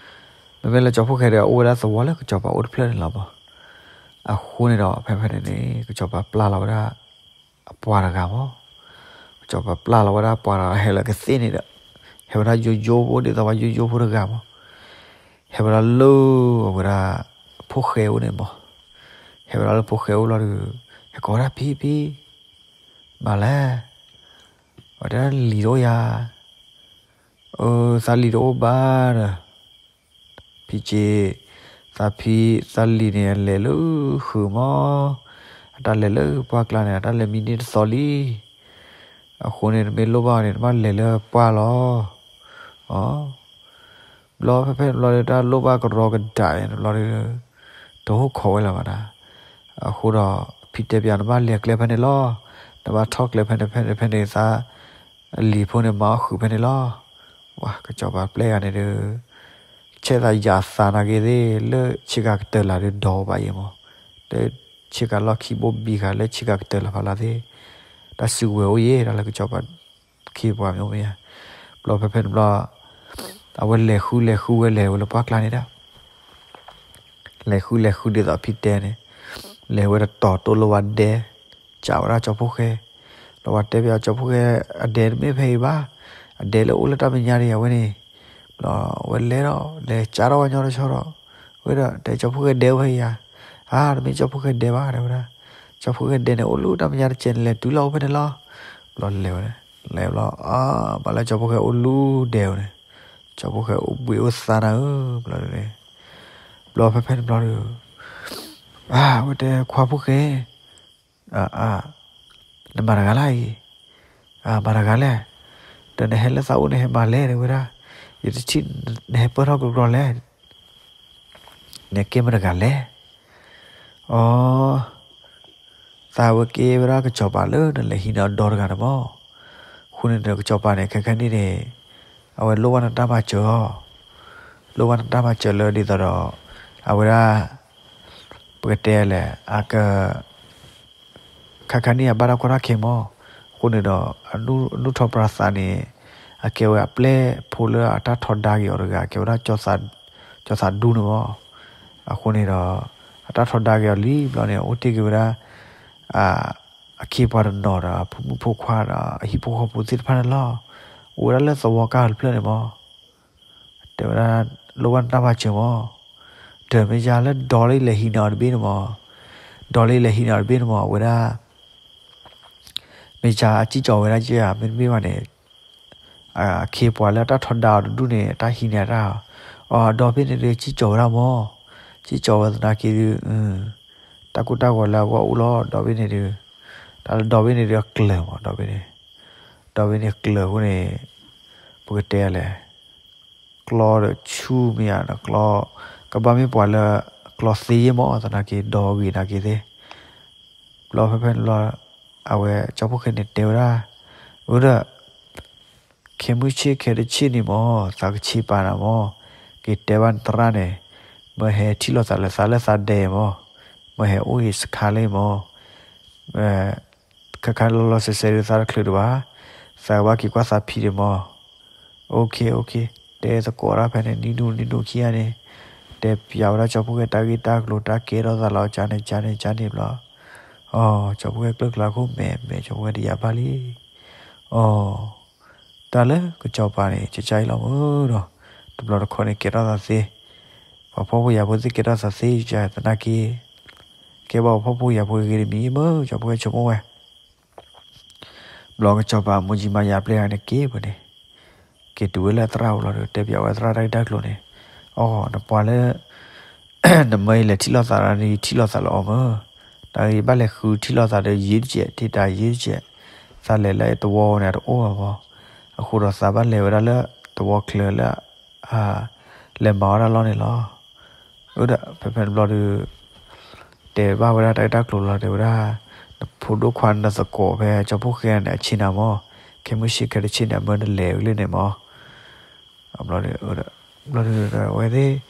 မ့မ့ၢ်လၢကၠီဖှိၣ်ဃဲဒီး အိၣ်ဝဲဒၣ်သဝီလၢကစီၤပၤအိၣ်တဖျၢၣ်န့ၣ်လီၤမး. အဃိန့ၣ်ဒီး ဖဲဖဲန့ၣ်န့ၣ် ကစီၤပၤပျၢ်လီၤဝဲဒၣ် အပှၤတဂၤမး, ကစီၤပၤပျၢ်လီၤဝဲဒၣ်ပှၤတဂၤဟဲလၢကသ့ၣ်န့ၣ်ဒီး ဟဲဝဲဒၣ်ယိယိဖိဒ်သိးပှၤယိယိဖိတဂၤမး, ဟဲဝဲဒၣ်လၢအဝဲဒၣ် ဖိၣ်ဃဲအိၣ်န့ၣ်မး, ဟဲဝဲဒၣ်လၢဖိၣ်ဃဲအိၣ်လီၤဒီး ဟဲကိးဝဲဒၣ်ဖံဖံ မၤလဲၣ်, အဝဲတဲလံာ်တအိၣ်ယၤ, အၢ သးလံာ်တအိၣ်ဘၣ်ဒီး ဖံက့, သးဖံ သးလံာ်န့ၣ် အလဲၤလၢဃုာ်မး, အတၢ်လဲၤလၢပှၢ်ကျါန့ၣ် အတၢ်လဲၤမံန့ၢ်တသီလံ. အဃိန့ၣ် နမ့ၢ်လိၣ်ဘၣ်အီၤန့ၣ် နဘၣ်လဲၤလၢပှၢ်လီၤ. အ ဘျီဖဲဖဲန့ၣ်ဘျီဒီး တၢ်လိၣ်ဘၣ်ကရီကဒးန့ၣ်ဘျီဒီး တဟီၣ်ခိးဝဲလၢၤဘၣ်နၤ. အဃိဒီး ဖံတဲပယီၤ နဘၣ်လဲၤကျဲဖဲန့ၣ်လီၤ. နဘၣ်ထီၣ်ကျဲဖဲန့ၣ်ဖဲန့ၣ်ဖဲန့ၣ် သးလံာ်ဖိန့ၣ် မၤအီၣ်ဃုာ်ဖဲန့ၣ်လီၤ. ပှၤကစီၤပၤပျဲၢ်ဂၤန့ၣ်ဒီး ဆဲးသးယၤသးနာ်က့သ့ၣ် လၢဆ့ကၤကတၢၢ်လၢ်ဒီးဒီးဘၣ်ယဲမး, လၢဆ့ကၤလီၢ်ခံဘိဘံဃာ် လၢဆ့ကၤကတၢၢ်လၢ်ဖးလၢ်သ့ၣ် တၢ်စုကဝဲၤအိၣ်ယဲ တၢ်လၢကစီၤပၤ ခ့ပှၤမ့ၢ်အိၣ်မ့ၢ်ယါ. ဘျီဖဲဖဲန့ၣ်ဘျီ အဝဲလဲၤဃုလဲၤဃုဝဲလဲၤဝဲလၢပှၢ်ကျါန့ၣ်ဒီး လဲၤဃုလဲၤဃုဒ်သိးဖံတဲန့ၣ်, လဲၤဝဲတတီၤတိၢ်လိၣ်ဝဲဒဲ, ကးဝဲဒၣ်ကၠီဖှိၣ်ဃဲ, ဒီးပှၤတဲပယီၤကၠီဖှိၣ်ဃဲ အဒဲတမ့ၢ်ဖဲအံၤဘၣ်, အဒဲလၢအိၣ်လၢတၢ်မဲာ်ညါဒံးအဝဲန့ၣ်, ဘျီဝဲလဲၤဒီး လဲၤကးထီၣ်ဝဲညီတဆီဒီး, ဝဲဒီးတဲကၠီဖှိၣ်ဃဲဒဲအိၣ်ဖဲအံၤဧါ, အါ တမ့ၢ်ကၠီဖှိၣ်ဃဲဒဲဘၣ် တဲဝဲဒၣ်, ကၠီဖှိၣ်ဃဲဒဲန့ၣ် အိၣ်လၢတၢ်မဲာ်ညါတကဲးန့ၣ် လဲၤတုၤလီၤအိၣ်ဖဲန့ၣ်လီၤ. ဘျီလဲၤဝဲန့ၣ် လဲၤဘျီ အါ ဘၣ်လၢကၠီဖှိၣ်ဃဲအိၣ်လၢဒဲဝဲန့ၣ်, ကၠီဖီၣ်ဃဲအိၣ်ဘှံးအိၣ်သါနၤဧၢ ဘျီန့ၣ်, ဘျီဖဲဖဲန့ၣ်ဘျီဒီး, အဝဲတဲခွါဖီၣ်ဃဲ, နမၤတဂၤလၢအံၤ, မၤတဂၤလဲၣ်, ဒီးနဟဲလၢသးအိၣ်နဟဲမၤလဲၣ် တဲဝဲဒၣ်, ယတထံၣ်နဟဲပၢၢ်ထီၣ်ကျိကျီလဲၣ်, နကဲမတဂၤလဲၣ်. အိ သးဝဲကဲဝဲဒၣ်ကစီၤပၤလၢနလဲၤဟံးန့ၢ်အဒီတဂၤန့ၣ်မၢ်. အဃိန့ၣ်ဒီးကစီၤပၤန့ၣ် ခဲခဲန့ၣ်န့ၣ်, အဝဲလိၣ်ဘၣ်နတၢ်မၤစၢၤအီၤ, လိၣ်ဘၣ်နတၢ်မၤစၢၤလၢဒ်သိးဒီး, အဝဲဒၣ်, ပကတဲလဲၣ်, အက ခါခါန့ၣ်အဘၣ်တၢ်ကီတၢ်ခဲမၢ်. အဃိန့ၣ်ဒီး, အနုၢ်ထီၣ်ပြၤသးန့ၣ်, အကဲဝဲအပျဲၢ်ဖိလၢအတၢ်ထီဒါက့ၤအီၤတဂၤ ကဲဝဲဒၣ်, ကၠီၤသးဒူန့ၣ်မၢ်. အဃိန့ၣ်ဒီး, အတၢ်ထီဒါက့ၤအီၤလံဘျီန့ၣ် အိၣ်တ့ၢ်က့ၤဝဲဒၣ်, အခ့အပှၤတနီၤဒီး အဖိမုၣ်ဖိခွါဒီး အဟံၣ်ဖိဃီဖိသ့ၣ်တဖၣ်န့ၣ်လီၤ. အိၣ်ဝဲဒၣ်လၢသဝီကါတဖျၢၣ်န့ၣ်မၢ်. တဲဝဲဒၣ်, လိၣ်ဘၣ်နတၢ်မၤစၢၤမၢ်. ဒီးမ့ၢ်ယါလၢဒီလၢယလဲၤဟံးန့ၢ်အီၤတဘ့ၣ်န့ၣ်မၢ်, ဒီလၢယလဲၤဟံးန့ၢ်အီၤတဘ့ၣ်န့ၣ်မၢ် အဝဲဒၣ်, မ့ၢ်ယါအစံၣ်ကၠီၤဝဲဒၣ်ဧါ မ့တမ့ၢ်ဘၣ်န့ၣ်, အခ့အပှၤလၢအတၢ်ထီဒါအီၤတဒူၣ်န့ၣ် အတၢ်ဟံးန့ၢ်အတၢ်, အဒီဘ့ၣ်န့ၣ်ဒီးစံၣ်ကၠီၤဝဲဒၣ်မၢ်. စံၣ်ကၠီၤဝဲသနာ်က့ဒီး, တၢ်ကိၢ်တၢ်ဂီၤလၢအဂီၢ်အိၣ်လီၤ ဒီဘ့ၣ်န့ၣ်ဒီး, တၢ်လၢဒီဘ့ၣ်န့ၣ်ဒီးအကျၢၤမၢ် ဒီဘ့ၣ်န့ၣ်, ဒီဘ့ၣ်န့ၣ်ကျၢၤအဃိန့ၣ်, ပကတဲလဲၣ်, ကျီဒီးဆူၣ်မ့ၢ်ဧါဒီးကျီ, ကဘၣ်မ့ၢ်ပှၤလၢ, ကျီသ့ယဲၢ်မၢ်သနာ်က့ဒီဂ့ၤနာ်က့သ့ၣ်. ဘျီဖဲဖဲန့ၣ်ဘျီ, အဝဲကၠီဖီၣ်ဃဲန့ၣ်တဲဝဲဒၣ်, အဒီး, ခဲမုၢ်ဆ့ၣ်ခဲတဆ့ၣ်န့ၣ်မၢ် သးကဆ့ပာ်နၤမၢ်, က့ၤတဲဘၣ်နသရၣ်န့ၣ်, မၢဟဲထံၣ်လိာ်သးလၢသးလၢသးဒဲမၢ်, မၢဟဲအိၣ်ဂ့ၤစခါလၢမၢ်, ခါခါလီၤလီၤဆဲးဆဲးဒီးသးတချုးတဘၣ်, သးကဘၣ်က့ၤကွၢ်သးဖံးဒံးမၢ်. OK OK, တဲသကိးတၢ်ဖဲန့ၣ် နံၤနုၤနံၤနုၤခံဂၤန့ၣ်, တဲပျးဝဲဒၣ်ကၠီဖီၣ်ဃဲတၢ်ဂ့ၢ်တၢ်ကျိၤ တၢ်ကဲထီၣ်သးလီၤ ကန့ၣ်ကန့ၣ်ကန့ၣ်ဘျီ, အိ ကၠီဖီၣ်ဃဲကျၢၢ်ကျါခိၣ်မဲာ်မဲာ် ကၠီဖီၣ်ဃဲတယာ်ဘၣ်လံ. အိ တၢ်လၢကစီၤပၤန့ၣ် ကကအံၤလီၤမၢ်ဒီး, တဘျီတခီန့ၣ်ကဲထီၣ်သးသ့, ပှၤဖှီၣ်ဖိယာ်ဖိသ့ၣ်ကဲထီၣ်သးသ့ယါသနာ်က့, ကဲဘၣ်ပှၤဖှီၣ်ဖိယာ်ဖိဂ့ၤတမံၤမၢ် ကၠီဖီၣ်ဃဲဆိကမိၣ်ဝဲ. ဘျီကစီၤပၤမိၢ်ကၠံမၤယၤပျဲၢ်ဂၤန့ၣ်က့ၤပှဲၤန့ၣ်, က့ၤတုၤဝဲလၢအသရၣ်အိၣ်လီၤဒီး တဲပျးဝဲသရၣ်တၢ်ဂ့ၢ်တၢ်ကျိၤန့ၣ်, အိ နပှၤလၢ နမၢယလဲၤထံၣ်လိာ်သးဒီး ယထံၣ်လိာ်သးလၢအီၤမၢ်, တၢ်ဂ့ၢ်ဘၣ်လဲၤဃုထံၣ်လိာ်သးဒီးယံၤတကဲး ထံၣ်တၢ်ယံၤတကဲး, သးလဲၤလၢသဝီန့ၣ် အတအိၣ်ဘၣ်မၢ်, အဃိဒီးသးဘၣ်လဲၤဝဲဒၣ်လၢသဝီချၢလၢ လဲၤမၤဝဲဒၣ်လီၢ်န့ၣ်လီၤ. အဒီးဖဲဖဲန့ၣ်ဘျီဒီး တဲဘၣ်ဝဲဒၣ်တၢ်ဂ့ၢ်တၢ်ကျိၤလီၤ တဲဝဲဒၣ်, နဖိဒိၣ်ခွါနသကိးဖဲကၠီဖီၣ်ဃဲန့ၣ် အဆ့နၤမၢ်, ခဲမုၢ်ဆ့ၣ်ခဲတဆ့ၣ်န့ၣ် အမၢနလဲၤဝဲလၢန့ၣ်မၢ်. ဘျီဒီး အဝဲသ့ၣ်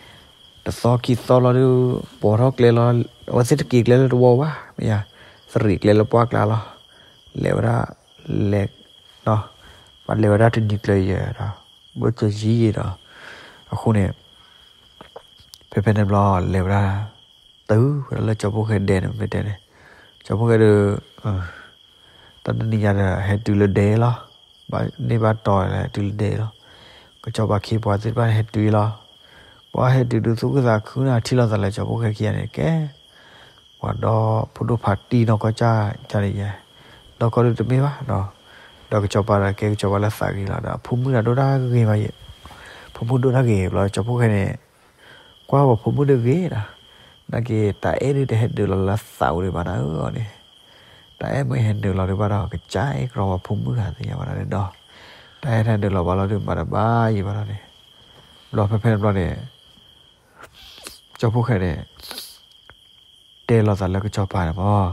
တသီခံသီလီၤဒီး ပိာ်ထီၣ်ကျဲလီၤ, အဝဲသ့ၣ်တက့ၤကျဲလၢသဝီဘၣ် မ့ၢ်ယါ, သရံးကျဲလၢပှၢ်ကျါလီၤ, လဲၤဝဲဒၣ်, လဲၤ, ဘၣ်လဲၤဝဲဒၣ်တနံၤကျၢၤယဲၢ်ဒီး, ဘၣ်ကၢၤယံၤယံၤဒီး, အဃိန့ၣ် ဖဲဖဲန့ၣ်ဘျီ လဲၤဝဲဒၣ်, တုၤဝဲဒၣ်လၢကၠီဖီၣ်ဃဲဒဲန့ၣ် မ့ၢ်တဲန့ၣ်, ကၠီဖီၣ်ဃဲဒီး တၢ်တနံၤညါဒီး ဟဲတုၤလၢဒဲလီၤ, ဘၣ်န့ၢ်ဘၣ်တီၤလၢဟဲတုၤလၢဒဲလီၤ, ကစီၤပၤခ့ပှၤသ့ၣ်တဖၣ်န့ၣ်ဟဲတုၤလီၤ, ပှၤဟဲတုၤဒုးသူၣ်ခုသးခုန့ၣ် ထံၣ်လိာ်သးလၢကၠီဖီၣ်ဃဲခံဂၤန့ၣ် ကဲ ပှၤဒီဖိဒိၣ်ဖးတံၢ်နီၢ်ကီၢ်ကၢ်န့ၣ်ယဲ, နီၢ်ကီၢ်ဒုးတမ့ၢ်ဘၣ်ဒီး, ဒီးကစီၤပၤဒီးကဲကစီၤပၤလၢသးဂ့ၤလီၤဒီး အဖိမုၣ်ဒီးဒိၣ်တၢ်ဂ့ၤမးယဲ, ဖိမုၣ်ဒိၣ်တၢ်ဂ့ၤဘျီ ကၠီဖီၣ်ဃဲန့ၣ် ကွၢ်ပှၤဖိမုၣ်ဒီးဂ့ၤဒီး, နာ်က့ တၢ်အဲၣ်ဒုးတဟဲနုာ်လီၤလၢသးအိၣ်ဒံးဘၣ်နၤဧၢအီၤန့ၣ်, တၢ်အဲၣ်မ့ၢ်ဟဲနုာ်လီၤဒံးဘၣ်ဒီး ကစၢ်အဲၣ်ကြီပှၤဖိမုၣ်ဂၤသ့ၣ်ညါဘၣ်ဒီး, တၢ်အဲၣ်တၢ်နုာ်လီၤဘၣ်လီၤဒုးမၤတဘၣ်ယံၤဘၣ်ဒီးန့ၣ်, ဘျီဖဲဖဲန့ၣ်ဘျီန့ၣ် ကၠီဖီၣ်ဃဲန့ၣ် တဲလိာ်သးလၢကစီၤပၤန့ၣ်မၢ်,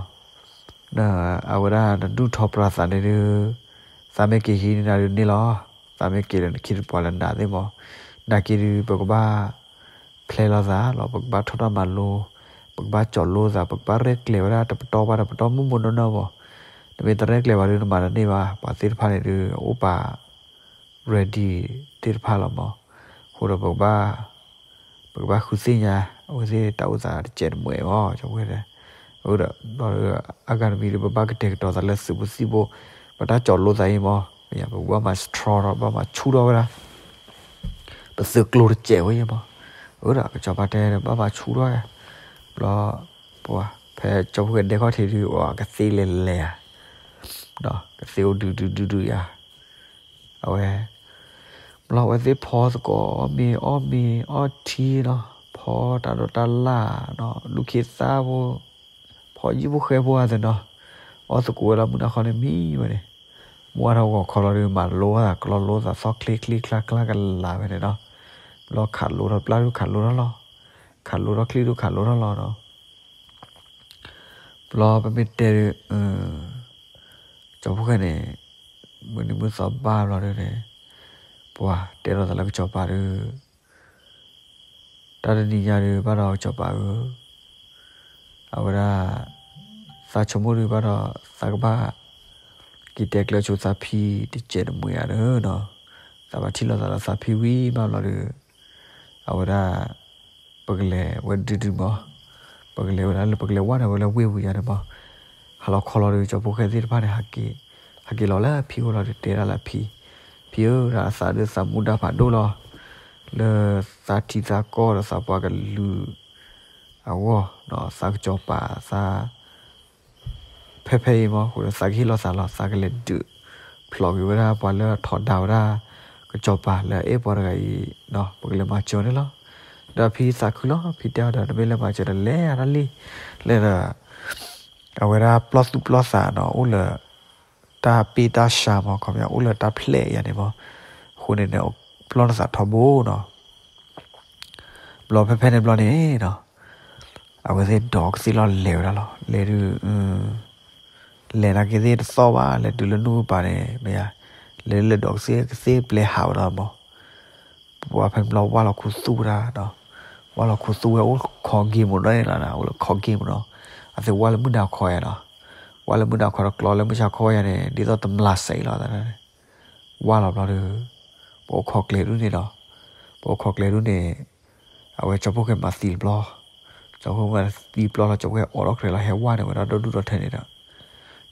အဝဲဒၣ်နဒုၣ်ထီၣ်ပြၤသးန့ၣ်ဒုး, သးမ့ၢ်က့ၤဟံးန့ၢ်နၤဒုးန့ၣ်လီၤ, သးမ့ၢ်က့ၤဒီးနခ့တပှၤလၢနၤသ့ၣ်မၢ်, နာ်က့ဒုး ပကဘၣ် ဖျဲလီၤသးလီၤ, ပကဘၣ်ထီၣ်တၢ်မၤလိ, ပကဘၣ်ကၠီၣ်လိသး, ပကဘၣ်ရဲၣ်ကျဲၤဝဲဒၣ်တပတီၢ်ဘၣ်တပတီၢ် မိၢ်မိၢ်နီၢ်နီၢ်မၢ်, နမ့ၢ်တရဲၣ်ကျဲၤဘၣ်ဒုး နမၤတန့ၢ်ဘၣ်, ပှၤသ့ၣ်တဖၣ်န့ၣ်ဒုး အအိၣ်ပာ် ready သ့ၣ်တဖၣ်လီၤမၢ်, အဃိဒီးပကဘၣ် ပကဘၣ်ဃုသ့ၣ်ညါ အဝဲသ့ၣ်တၢ်အိၣ်သးတစဲးတမှဲးမၢ်, ကၠီဖီၣ်ဃဲ, အဃိဒီး အဂၤတမံၤဒီး ပဘၣ်ကတဲာ်ကတီၤသးလၢသုးဖိသံၣ်ဖိ, ပတၢ်ကၠီၣ်လိသးအံၤမၢ်, ပကဘၣ်မၤ strong ထီၣ် ဘၣ်မၤဆူၣ်ထီၣ်ဝဲဒၣ် ပသုးကျိၤတစဲးဝဲအံၤမၢ်, အဃိဒီး ကစီၤပၤတဲဒီး ဘၣ်မၤဆူၣ်ထီၣ်, ဘျီ ပှၤ ဖဲကၠီဖီၣ်ဃဲဒဲခီၣ်ထံးဒုး အကသ့လဲၤလဲၤဧါ, ကသ့အိၣ်ဒုးဒုးဒုးဒုးယါ, အဝဲ ဘျီအဝဲသ့ၣ်ဖီသကိး အီၣ်မ့ၤအီၣ်မ့ၤအီၣ်ထံနီၤ, ဖီတၢ်ဒိးတၢ်လၢ်နီၤ, လူၢ်ခ့သၣ်ဖိ, ဖီယံၣ်ဖိဃဲဖိအသးနီၤ, အီၣ်သကိးဝဲလီၤမုၢ်နၤခီန့ၣ်မံဝဲန့ၣ်, မူဝဲထီၣ်ဂီၤခီလီၤဒီး မၤလိသးကျီလိသးသီချ့ချ့ကျါကျါကလာ်ဝဲန့ၣ်နီၤ, ဘျီခးလိထီၣ်ပျၢ်ဒုးခးလိထီၣ်လီၤ, ခးလိထီၣ်ချ့ဒုးခးလိထီၣ်လီၤနီၤ. ဘျီပမ့ၢ်တဲဒုး ကၠီဖီၣ်ဃဲန့ၣ် မုၢ်နံၤမုၢ်သီဘၣ်ဘျီဒုးန့ၣ် ပှၤတဲလိာ်သးလၢကစီၤပၤဒုး တၢ်တနံၤညါဒုးဘၣ်ဒီးကစီၤပၤဧၢ, အဝဲဒၣ် သးဆိကမိၣ်ဒုးဘၣ်ဒီး သးကဘၣ်က့ၤတဲကျၢၤဆိသးဖံတစဲးတမှဲၤဧါဒီးနီၤ, သးဘၣ်ထံၣ်လိာ်သးလၢသးဖံဝံၤဘၣ်ဘျီဒုး အဝဲဒၣ် ပကလဲၤဝဲဒုဒုမး, ပကလဲၤဝဲဒၣ်လၢပကလဲၤဝဲန့ၣ်ဝဲလၢဝ့ၢ်ဝံၤယါန့ၣ်မး, ဟါလီၤခီလီၤဒီး ကၠီဖီၣ်ဃဲသ့ၣ်တဖၣ်န့ၣ် ဟးက့ၤလီၤလၢအဖံအိၣ်လီၤဒီးတဲဒၣ်လၢအဖံ, ဖံဧၢ ဒၣ်သးဒုးသးမူဒါဖးဒိၣ်လီၤ, လၢသးထံသးကီၢ်ဒီးသးပှၤကလုာ်အဂီၢ်, သးကစီၤပၤသး ဖဲဖဲအံၤမး အဃိဒီးသးကဟ့ၣ်လီၤသးလီၤ, သးကလဲၤဒုးဖျိးက့ၤဝဲဒၣ်ပှၤလၢထီဒါဝဲဒၣ် ကစီၤပၤလၢအအဲၣ်ပှၤတဂၤအံၤ, ပကလဲၤမၤစၢၤန့ၣ်လီၤ. ဒီးဖံသးခုလီၤ, ဖံတဲအီၤဒီး နမ့ၢ်လဲၤမၤစၢၤဒီးလဲၤအါတၢ်လံ, လဲၤဒီး အဝဲဒၣ်ပျီၢ်သူၣ်ပျီၢ်သးနီၤ အိၣ်လၢ တၢ်ပ့ၢ်တၢ်ဆှါမး ခီပညီ အိၣ်လၢတၢ်ဖျဲၣ်ယါန့ၣ်မး, အဃိန့ၣ်န့ၣ် ပျီၢ်နသးထီဘိနီၤ. ဘျီဖဲဖဲန့ၣ်ဘျီန့ၣ်နီၤ, အဝဲသ့ၣ်ဒိးကသ့ၣ်လီၤလဲၤဝဲဒၣ်လီၤ, လဲၤဒုး လဲၤနာ်က့သ့ၣ်တသီၣ်ဘၣ်, လဲၤတုၤလၢနူၢ်ပၤန့ၣ် မ့ၢ်ယါ, လဲၤလၢလဲၤဒိးကသ့ၣ်ကသ့ၣ်ပျဲဟးဝဲဒၣ်မး, ပှၤဖဲန့ၣ်ဘျီဝၢ်လီၤခူသူၣ်ဝဲဒၣ်, ဝၢ်လီၤခူသူၣ်ဝဲအိၣ်ခိးက့ၤမးနီၤန့ၣ်လီၤ, အိၣ်လၢခိးက့ၤမးနီၤ, အသ့ၣ်ဝၢ်လၢမုၢ်နၤခီယါနီၤ, ဝၢ်လၢမုၢ်နၤခီဒီးကျီလၢမုၢ်ဆါခီယါန့ၣ် ဒ်သိးတမျးစဲးလီၤ ဝၢ်လီၤဘျီဒီး ပအိၣ်ခိးကျဲဒုန့ၣ်ဒီး ပအိၣ်ခိးကျဲဒုန့ၣ် အဝဲကၠီဖီၣ်ဃဲမၤသံတဘျီ, ကၠီဖီၣ်ဃဲမၤသံတဘျီလီၤ ကၠီဖီၣ်ဃဲအိးထီၣ်ချဲလီၤ ဟဲဝၢ်န့ၣ်ဝဲဒၣ်ဒီဒူၣ်ဒီထၢန့ၣ်ဒီး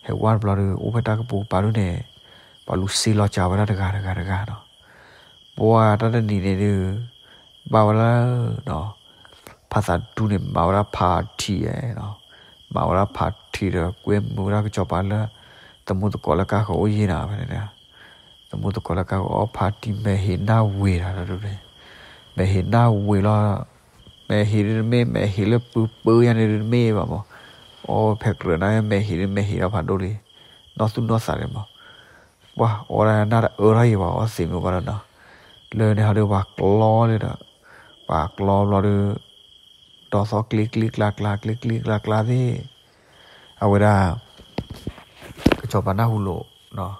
ဟဲဝၢ်တဘျီဒီး အိၣ်ဖဲတၢ်ကပိာ်ကပၤဒုန့ၣ် ပှၤလူၤစ့လီၤကၢဝဲဒၣ်တဂၤတဂၤတဂၤနီၤ, ပှၤတၢ်တနံၤန့ၣ်ဒုး ဘၣ်ဝဲလၢ ဖးသးဒူန့ၣ် မၤဝဲဒၣ် party နီၤ, မၤဝဲဒၣ် party ဒီးကွဲမုာ်ဝဲဒၣ်ကစီၤပၤလၢ သမူသကိးလၢကါဃၢၤအိၣ်ယံၤနီၤ ဖဲန့ၣ် သမူသကိးလၢကါဃၢၤအီၣ် party မဲာ်ဟ့ၣ်နၢ်ဝ့ၤဒီး မဲာ်ဟ့ၣ်နၢ်ဝ့ၤလီၤ, မဲာ်ဟ့ၣ်ဒုတမ့ၢ် မဲာ်ဟ့ၣ်လၢပှဲၤပှဲၤယါန့ၣ်ဒုတမ့ၢ်ဘၣ်မး, အီဖဲကြၢးနၤ မဲာ်ဟ့ၣ်ဒု မဲာ်ဟ့ၣ်လီၤဖးဒိၣ်လံ, နီၢ်သူၣ်နီၢ်သးန့ၣ်မး, ပှၤအီဒၣ်နၢ်တအၢထီၣ်ယံၤဘၣ် အီသံးမုာ်ဘၣ်ဒီးနီၤ, လၢန့ၣ်ဟီဒုပှၤကျီလံဒီး ပှၤကျီဘျီဒု ဒီးသီၣ်ကျ့ကျ့ကျါကျါ ကျ့ကျ့ကျါကျါသ့ၣ် အဝဲဒၣ် ကစီၤပၤနၢ်ဟူလိာ်,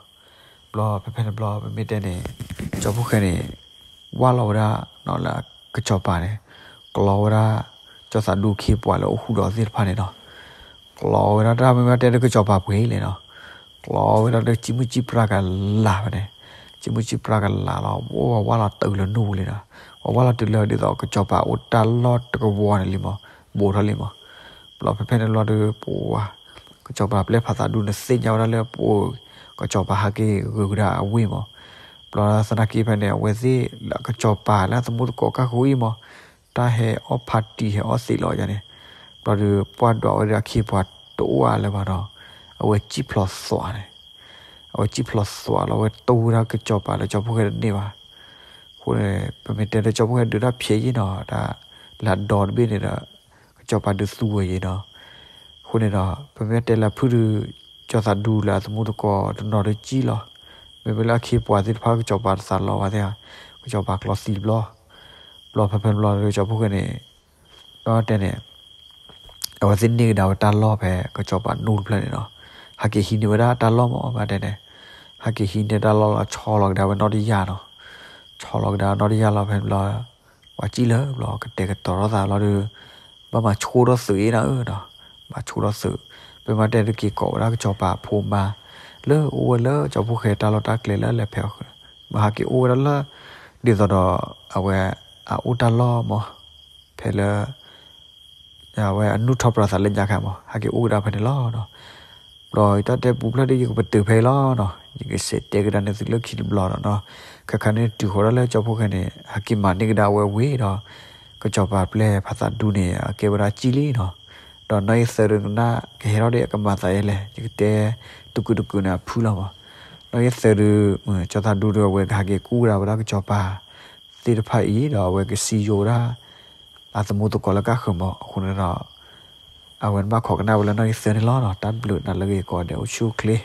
ဘျီဖဲဖဲန့ၣ်ဘျီ ပမ့ၢ်တဲန့ၣ် ကၠီဖီၣ်ဃဲန့ၣ် ဝၢ်လီၤဝဲဒၣ် လၢကစီၤပၤန့ၣ် ကျီဝဲဒၣ် ကၠီသးဒူခ့ပှၤလၢအိၣ်ဃူဒီးသ့ၣ်တဖၣ်န့ၣ်နီၤ, ကျီဝဲဒၣ်တၢ်မ့ၢ်ဘၣ်တဲလၢကစီၤပၤပှ့ၤလဲၣ်နီၤ, ကျီဝဲဒၣ်လၢကံၣ်မုၢ်ကံၣ်ပြၢ်ကလာ်ဖဲန့ၣ်, ကံၣ်မုၢ်ကံၣ်ပြၢ်ကလာ်လီၤ ဝၢ်ဝၢ်လီၤတုၤလၢနူၢ်ပူၤလံနီၤ, ဝၢ်ဝၢ်လီၤတုၤလၢဒ်သိးကစီၤပၤအိၣ်တၢ်လီၢ်တကဝီၤန့ၣ်လံမး, ဘူးထီၣ်လံမး, ဘျီဖဲဖဲန့ၣ်ဘျီဒီး ပှၤ ကစီၤပၤပျဲၢ်ဖးသးဒူန့ၣ်သ့ၣ်ညါဝဲဒၣ်လၢပှၤ ကစီၤပၤဟဲက့ၤဂုၤကဒါအဝ့ၢ်မး, ဘျီသနာ်က့ဖဲန့ၣ် အဝဲသ့ၣ်လၢကစီၤပၤလၢသမူသကိးကၢ်ဃူအံၤမး, တၢ်ဟဲအီၣ် party ဟဲအီၣ်သံးလီၤယါန့ၣ်, ဘျီဒီးပှၢ်ဒွးဝဲဒီးအခ့အပှၤတအိၣ်အါလၢၤဘၣ်ဒီး အဝဲစံၣ်ဖျိးသွးန့ၣ်, အဝဲစံၣ်ဖျိးသွးလီၤ အဝဲတိၢ်ဝဲဒၣ်ကစီၤပၤလၢကၠီဖီၣ်ဃဲတန့ၢ်ဘၣ်, အဃိန့ၣ် ပမ့ၢ်တဲလၢကၠီဖီၣ်ဃဲဒုးတၢ်ဖျဲးယံၤနီၤ တၢ်လၢအဒီတဘ့ၣ်န့ၣ်ဒီး ကစီၤပၤဒုးသူဝဲယံၤနီၤ, အဃိန့ၣ်ဒီး ပမ့ၢ်တဲလၢဖုၣ်ဒုး ကၠီသးဒူလၢအသမူသကိးတနီၤဒုးကံၣ်လီၤ, မ့မ့ၢ်လၢအခ့အပှၤသ့ၣ်တဖၣ် ကစီၤပၤတသးလီၤဘၣ်သ့ၣ်ဧါ, ကစီၤပၤကျီသံးတဘျီ, ဘျီဖဲဖဲဘျီဒီးကၠီဖီၣ်ဃဲန့ၣ် ဒီးတဲန့ၣ် အဝဲသ့ၣ်န့ၢ်ကဒါဝဲတၢ်လီၢ်ဖဲကစီၤပၤနူတဖျၢၣ်န့ၣ်နီၤ, ဟဲက့ၤဟံးန့ၢ်ဝဲဒၣ်တၢ်လီၢ်မး ဘၣ်တဲန့ၣ်, ဟဲက့ၤဟံးန့ၢ်တၢ်လီၢ်လီၤ ဆီလီၤကဒါဝဲနီတယၢ်နီၤ, ဆီလီၤကဒါနီတယၢ်လီၤ ဖဲန့ၣ်ဘျီ ပှၤကံၣ်လၢဘျီ ကတဲာ်ကတီၤထီၣ်သးလီၤဒီး ဘၣ်မၤဆိထီၣ်သုးအံၤနၤဧၢနီၤ, မၤဆိထီၣ်သုး, ပမ့ၢ်တဲဒုးက့ၤကိးဝဲဒၣ်ကစီၤပၤအဖိမါ လၢအိၣ်ဝဲလၢကၠီဖီၣ်ဃဲတၢ်လီၢ်တၢ်ကျဲလၢလဲၤဖဲအီၤ, မ့ၢ်ဟဲက့ၤအိၣ်ဝဲဒၣ်လၢ ဒ်သိးဒီး အဝဲ အအိၣ်တၢ်လီၢ်မး ဖဲလၢ အဝဲအနုာ်ထီၣ်ပြးသးလၢညါခါမး ဟဲက့ၤအိၣ်ဝဲဒၣ်ဖဲန့ၣ်လီၤနီၤ. ဘျီယတၢ်တဲပူဖျၢၣ်ဒ်ယကပတုာ်ဖဲအံၤလီၤနီၤ, ယကစံးတဲကဒါန့ၣ်သုလၢခံတဘျီဒီးနီၤ, ခဲခါန့ၣ်တုၤဃီၤဒၣ်လၢကၠီဖီၣ်ဃဲန့ၣ် ဟဲက့ၤမၤန့ၢ်ကဒါဝဲဝံၤဒီး ကစီၤပၤပျဲၢ်ဖးသးဒူန့ၣ် အကဲဝဲဒၣ်ကံၣ်လံနီၤ. ဒီးနီၢ်အံၤသၢဒုကနၣ်ကဟဲထီၣ်ဒီးအကမၤသးယဲလဲၣ် ယကတဲတကုာ်တကုာ်န့ၣ်အဖုၣ်လီၤမး. နီၣ်ဂံၢ်သၢဒုး ကၠီသးဒူဒီး အဝဲကဟးက့ၤကူၣ်ဝဲဒၣ်ကစီၤပၤသ့ၣ်တဖၣ်အံၤ ဒီးအဝဲကစံယိၤဝဲဒၣ် အသမူသကိးလၢကၣ်ဃၢၤမးအဃိန့ၣ်ဒီး အဝဲန့ၣ်ဘၣ်ခိးကနၣ်ဝဲလၢနီၣ်ဂံၢ်သၢန့ၣ်လီၤ. တၢ်ဘျုးနၤလၢဂ့ၤကိးဂၤဒဲး အိၣ်ဆူၣ်အိၣ်ချ့